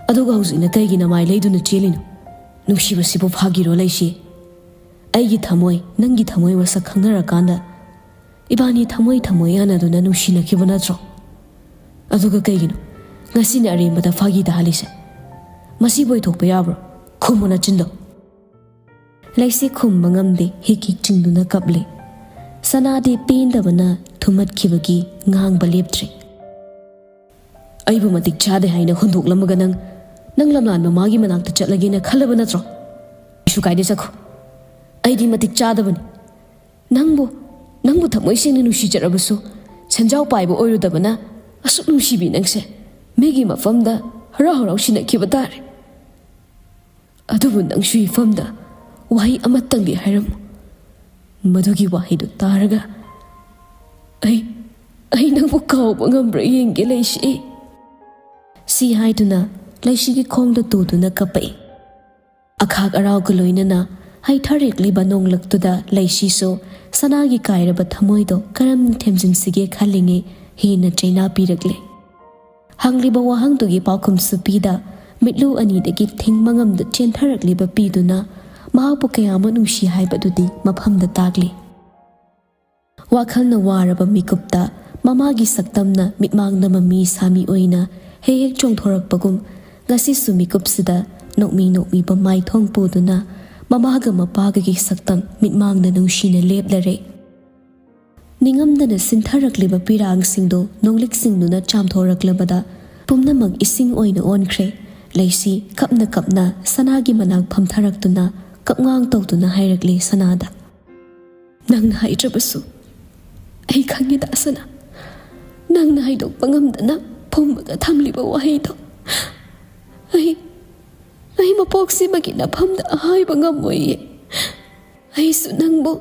ꯑꯗꯨꯒ ꯍꯧꯖꯤꯛꯅ ꯀꯩꯒꯤ ꯅꯃꯥꯏ ꯂꯩꯗꯨꯅ ꯆꯦꯜꯂꯤꯅꯣ? ꯅꯨꯡꯁꯤꯕꯁꯤꯕꯨ ꯐꯥꯒꯤꯔꯣ, ꯂꯩꯁꯤ? ꯑꯩꯒꯤ ꯊꯃꯣꯏ, ꯅꯪꯒꯤ ꯊꯃꯣꯏ ꯃꯁꯛ ꯈꯪꯅꯔꯀꯥꯟꯗ ꯏꯕꯥꯅꯤ ꯊꯃꯣꯏ ꯊꯃꯣꯏ ꯌꯥꯅꯗꯨꯅ ꯅꯨꯡꯁꯤꯅꯈꯤꯕ ꯅꯠꯇ꯭ꯔꯣ? ꯑꯗꯨꯒ ꯀꯩꯒꯤꯅꯣ ꯉꯁꯤꯅ ꯑꯔꯦꯝꯕꯗ ꯐꯥꯒꯤ ꯇꯥꯍꯜꯂꯤꯁꯦ? ꯃꯁꯤꯕꯨ ꯑꯣꯏꯊꯣꯛꯄ ꯌꯥꯕ꯭ꯔꯣ? ꯈꯨꯝꯃꯨ ꯅꯆꯤꯟꯗꯣ꯫ ꯂꯩꯁꯤ ꯈꯨꯝꯕ ꯉꯝꯗꯦ, ꯍꯤꯛ ꯍꯤꯛ ꯆꯤꯡꯗꯨꯅ ꯀꯞꯂꯦ꯫ ꯁꯅꯥꯗꯤ ꯄꯦꯟꯗꯕꯅ ꯊꯨꯝꯃꯠꯈꯤꯕꯒꯤ ꯉꯥꯡꯕ ꯂꯦꯞꯇ꯭ꯔꯦ꯫ ꯑꯩꯕꯨ ꯃꯇꯤꯛ ꯆꯥꯗꯦ ꯍꯥꯏꯅ ꯍꯨꯟꯗꯣꯛꯂꯝꯃꯒ ꯅꯪ, ꯅꯪ ꯂꯝꯂꯥꯟ ꯃꯃꯥꯒꯤ ꯃꯅꯥꯛꯇ ꯆꯠꯂꯒꯦꯅ ꯈꯜꯂꯕ ꯅꯠꯇ꯭ꯔꯣ? ꯀꯩꯁꯨ ꯀꯥꯏꯗꯦ, ꯆꯠꯈꯣ꯫ ꯑꯩꯗꯤ ꯃꯇꯤꯛ ꯆꯥꯗꯕꯅꯤ꯫ ꯅꯪꯕꯨ, ꯅꯪꯕꯨ ꯊꯃꯣꯏ ꯁꯦꯡꯅ ꯅꯨꯡꯁꯤꯖꯔꯕꯁꯨ, ꯁꯦꯟꯖꯥꯎ ꯄꯥꯏꯕ ꯑꯣꯏꯔꯨꯗꯕꯅ ꯑꯁꯨꯛ ꯅꯨꯡꯁꯤꯕꯤ ꯅꯪꯁꯦ ꯃꯤꯒꯤ ꯃꯐꯝꯗ ꯍꯔꯥꯎ ꯍꯔꯥꯎ ꯁꯤꯟꯅꯈꯤꯕ ꯇꯥꯔꯦ꯫ ꯑꯗꯨꯕꯨ ꯅꯪꯁꯨ ꯏꯐꯝꯗ ꯋꯥꯍꯩ ꯑꯃꯠꯇꯪꯗꯤ ꯍꯥꯏꯔꯝꯃꯨ꯫ ꯃꯗꯨꯒꯤ ꯋꯥꯍꯩꯗꯨ ꯇꯥꯔꯒ ꯑꯩ, ꯑꯩ ꯅꯪꯕꯨ ꯀꯥꯎꯕ ꯉꯝꯕ꯭ꯔꯥ ꯌꯦꯡꯒꯦ, ꯂꯩꯁꯤ꯫ ꯁꯤ ꯍꯥꯏꯗꯨꯅ ꯂꯩꯁꯤꯒꯤ ꯈꯣꯡꯗ ꯇꯨꯗꯨꯅ ꯀꯞꯄꯛꯏ꯫ ꯑꯈꯥꯛ ꯑꯔꯥꯎꯒ ꯂꯣꯏꯅꯅ ꯍꯩꯊꯔꯛꯂꯤꯕ ꯅꯣꯡꯂꯛꯇꯨꯗ ꯂꯩꯁꯤꯁꯨ ꯁꯅꯥꯒꯤ ꯀꯥꯏꯔꯕ ꯊꯃꯣꯏꯗꯣ ꯀꯔꯝꯅ ꯊꯦꯝꯖꯤꯟꯁꯤꯒꯦ ꯈꯜꯂꯤꯉꯩ ꯍꯦꯟꯅ ꯆꯩꯅꯥ ꯄꯤꯔꯛꯂꯦ꯫ ꯍꯪꯂꯤꯕ ꯋꯥꯍꯪꯗꯨꯒꯤ ꯄꯥꯎꯈꯨꯝꯁꯨ ꯄꯤꯗ, ꯃꯤꯠꯂꯨ ꯑꯅꯤꯗꯒꯤ ꯊꯤꯡꯕ ꯉꯝꯗ ꯆꯦꯟꯊꯔꯛꯂꯤꯕ ꯄꯤꯗꯨꯅ ꯃꯍꯥꯛꯄꯨ ꯀꯌꯥꯃꯨꯛ ꯅꯨꯡꯁꯤ ꯍꯥꯏꯕꯗꯨꯗꯤ ꯃꯐꯝꯗ ꯇꯥꯛꯂꯤ꯫ ꯋꯥꯈꯜꯅ ꯋꯥꯔꯕ ꯃꯤꯀꯨꯞꯇ ꯃꯃꯥꯒꯤ ꯁꯛꯇꯝꯅ ꯃꯤꯠꯃꯥꯡꯗ ꯃꯃꯤ ꯁꯥꯃꯤ ꯑꯣꯏꯅ ꯍꯦꯛ ꯍꯦꯛ ꯆꯣꯡꯊꯣꯔꯛꯄꯒꯨꯝ, ꯉꯁꯤꯁꯨ ꯃꯤꯀꯨꯞꯁꯤꯗ ꯅꯣꯛꯃꯤ ꯅꯣꯛꯃꯤꯕ ꯃꯥꯏꯊꯣꯡ ꯄꯨꯗꯨꯅ ꯃꯃꯥꯒ ꯃꯄꯥꯒꯒꯤ ꯁꯛꯇꯝ ꯃꯤꯠꯃꯥꯡꯗ ꯅꯨꯡꯁꯤꯅ ꯂꯦꯞꯂꯔꯦ꯫ ꯅꯤꯡꯉꯝꯗꯅ ꯁꯤꯟꯊꯔꯛꯂꯤꯕ ꯄꯤꯔꯥꯡꯁꯤꯡꯗꯨ ꯅꯣꯡꯂꯤꯛ ꯁꯤꯡꯗꯨꯅ ꯆꯥꯝꯊꯣꯔꯛꯂꯕꯗ ꯄꯨꯝꯅꯃꯛ ꯏꯁꯤꯡ ꯑꯣꯏꯅ ꯑꯣꯟꯈ꯭ꯔꯦ꯫ ꯂꯩꯁꯤ ꯀꯞꯅ ꯀꯞꯅ ꯁꯅꯥꯒꯤ ꯃꯅꯥꯛ ꯐꯝꯊꯔꯛꯇꯨꯅ ꯀꯞꯉꯥꯡ ꯇꯧꯗꯨꯅ ꯍꯥꯏꯔꯛꯂꯦ ꯁꯅꯥꯗ, "ꯅꯪꯅ ꯍꯥꯏꯗ꯭ꯔꯕꯁꯨ ꯑꯩ ꯈꯪꯉꯦ ꯗꯥꯁꯅꯥ, ꯅꯪꯅ ꯍꯥꯏꯗꯣꯛꯄ ꯉꯝꯗꯅ ꯐꯨꯝꯃꯒ ꯊꯝꯂꯤꯕ ꯋꯥꯍꯩꯗꯣ꯫ ꯑꯩ, ꯑꯩ ꯃꯄꯣꯛꯁꯤꯃꯒꯤ ꯅꯐꯝꯗ ꯍꯥꯏꯕ ꯉꯝꯃꯣꯏꯌꯦ꯫ ꯑꯩꯁꯨ ꯅꯪꯕꯨ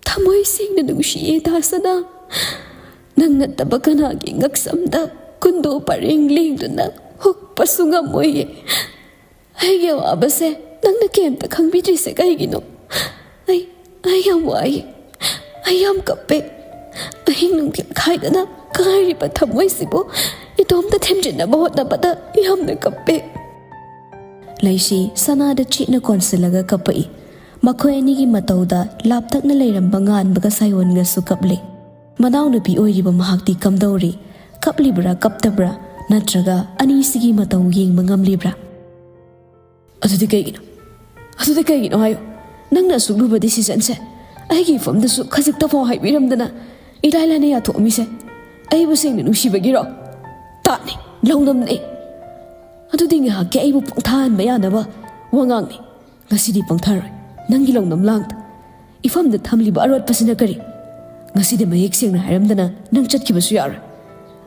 ꯊꯃꯣꯏ ꯁꯦꯡꯅ ꯅꯨꯡꯁꯤꯌꯦ ꯗꯥꯁꯅꯥ꯫ ꯅꯪ ꯅꯠꯇꯕ ꯀꯅꯥꯒꯤ ꯉꯛꯁꯝꯗ ꯀꯨꯟꯗꯣ ꯄꯔꯦꯡ ꯂꯦꯡꯗꯨꯅ ꯍꯨꯛꯄꯁꯨ ꯉꯝꯃꯣꯏꯌꯦ꯫ ꯑꯩꯒꯤ ꯑꯋꯥꯕꯁꯦ ꯅꯪꯅ ꯀꯩꯝꯇ ꯈꯪꯕꯤꯗ꯭ꯔꯤꯁꯦ ꯀꯩꯒꯤꯅꯣ? ꯑꯩ, ꯑꯩ ꯌꯥꯝ ꯋꯥꯏ꯫ ꯑꯩ ꯌꯥꯝ ꯀꯞꯄꯦ꯫ ꯑꯍꯤꯡ ꯅꯨꯡꯊꯤꯜ ꯈꯥꯏꯗꯅ ꯀꯥꯏꯔꯤꯕ ꯊꯃꯣꯏꯁꯤꯕꯨ ꯏꯇꯣꯝꯇ ꯊꯦꯝꯖꯤꯟꯅꯕ ꯍꯣꯠꯅꯕꯗ ꯌꯥꯝꯅ ꯀꯞꯄꯦ꯫ ꯂꯩꯁꯤ ꯁꯅꯥꯗ ꯆꯦꯠꯅ ꯀꯣꯟꯁꯤꯜꯂꯒ ꯀꯞꯄꯛꯏ꯫ ꯃꯈꯣꯏ ꯑꯅꯤꯒꯤ ꯃꯇꯧꯗ ꯂꯥꯞꯇꯛꯅ ꯂꯩꯔꯝꯕ ꯉꯥꯟꯕꯒ ꯁꯥꯌꯣꯟꯒꯁꯨ ꯀꯞꯂꯤ꯫ ꯃꯅꯥꯎꯅꯨꯄꯤ ꯑꯣꯏꯔꯤꯕ ꯃꯍꯥꯛꯇꯤ ꯀꯝꯗꯧꯔꯤ? ꯀꯞꯂꯤꯕ꯭ꯔꯥ ꯀꯞꯇꯕ꯭ꯔꯥ? ꯅꯠꯇ꯭ꯔꯒ ꯑꯅꯤꯁꯤꯒꯤ ꯃꯇꯧ ꯌꯦꯡꯕ ꯉꯝꯂꯤꯕ꯭ꯔꯥ? ꯑꯗꯨꯗꯤ ꯀꯩꯒꯤꯅꯣ? ꯑꯗꯨꯗꯤ ꯀꯩꯒꯤꯅꯣ ꯍꯥꯏꯌꯨ? ꯅꯪꯅ ꯑꯁꯨꯛ ꯂꯨꯕ ꯗꯤꯁꯤꯖꯟꯁꯦ ꯑꯩꯒꯤ ꯏꯐꯝꯗꯁꯨ ꯈꯖꯤꯛꯇ ꯐꯥꯎ ꯍꯥꯏꯕꯤꯔꯝꯗꯅ ꯏꯔꯥꯏ ꯂꯥꯏꯅ ꯌꯥꯊꯣꯛꯑꯝꯃꯤꯁꯦ ꯑꯩꯕꯨ ꯁꯦꯡꯅ ꯅꯨꯡꯁꯤꯕꯒꯤꯔꯣ? ꯇꯥꯠꯅꯤ, ꯂꯧꯅꯝꯅꯤ꯫ ꯑꯗꯨꯗꯤ ꯉꯥꯏꯍꯥꯛꯀꯤ ꯑꯩꯕꯨ ꯄꯪꯊꯥꯍꯟꯕ ꯌꯥꯅꯕ ꯋꯥꯉꯥꯡꯅꯤ꯫ ꯉꯁꯤꯗꯤ ꯄꯪꯊꯔꯣꯏ ꯅꯪꯒꯤ ꯂꯧꯅꯝ ꯂꯥꯡꯗ꯫ ꯏꯐꯝꯗ ꯊꯝꯂꯤꯕ ꯑꯔꯣꯠꯄꯁꯤꯅ ꯀꯔꯤ? ꯉꯁꯤꯗꯤ ꯃꯌꯦꯛ ꯁꯦꯡꯅ ꯍꯥꯏꯔꯝꯗꯅ ꯅꯪ ꯆꯠꯈꯤꯕꯁꯨ ꯌꯥꯔꯣꯏ꯫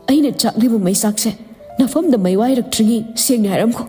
ꯑꯩꯅ ꯆꯥꯛꯂꯤꯕ ꯃꯩꯆꯥꯛꯁꯦ ꯅꯐꯝꯗ ꯃꯩ ꯋꯥꯏꯔꯛꯇ꯭ꯔꯤꯉꯩ ꯁꯦꯡꯅ ꯍꯥꯏꯔꯝꯈꯣ꯫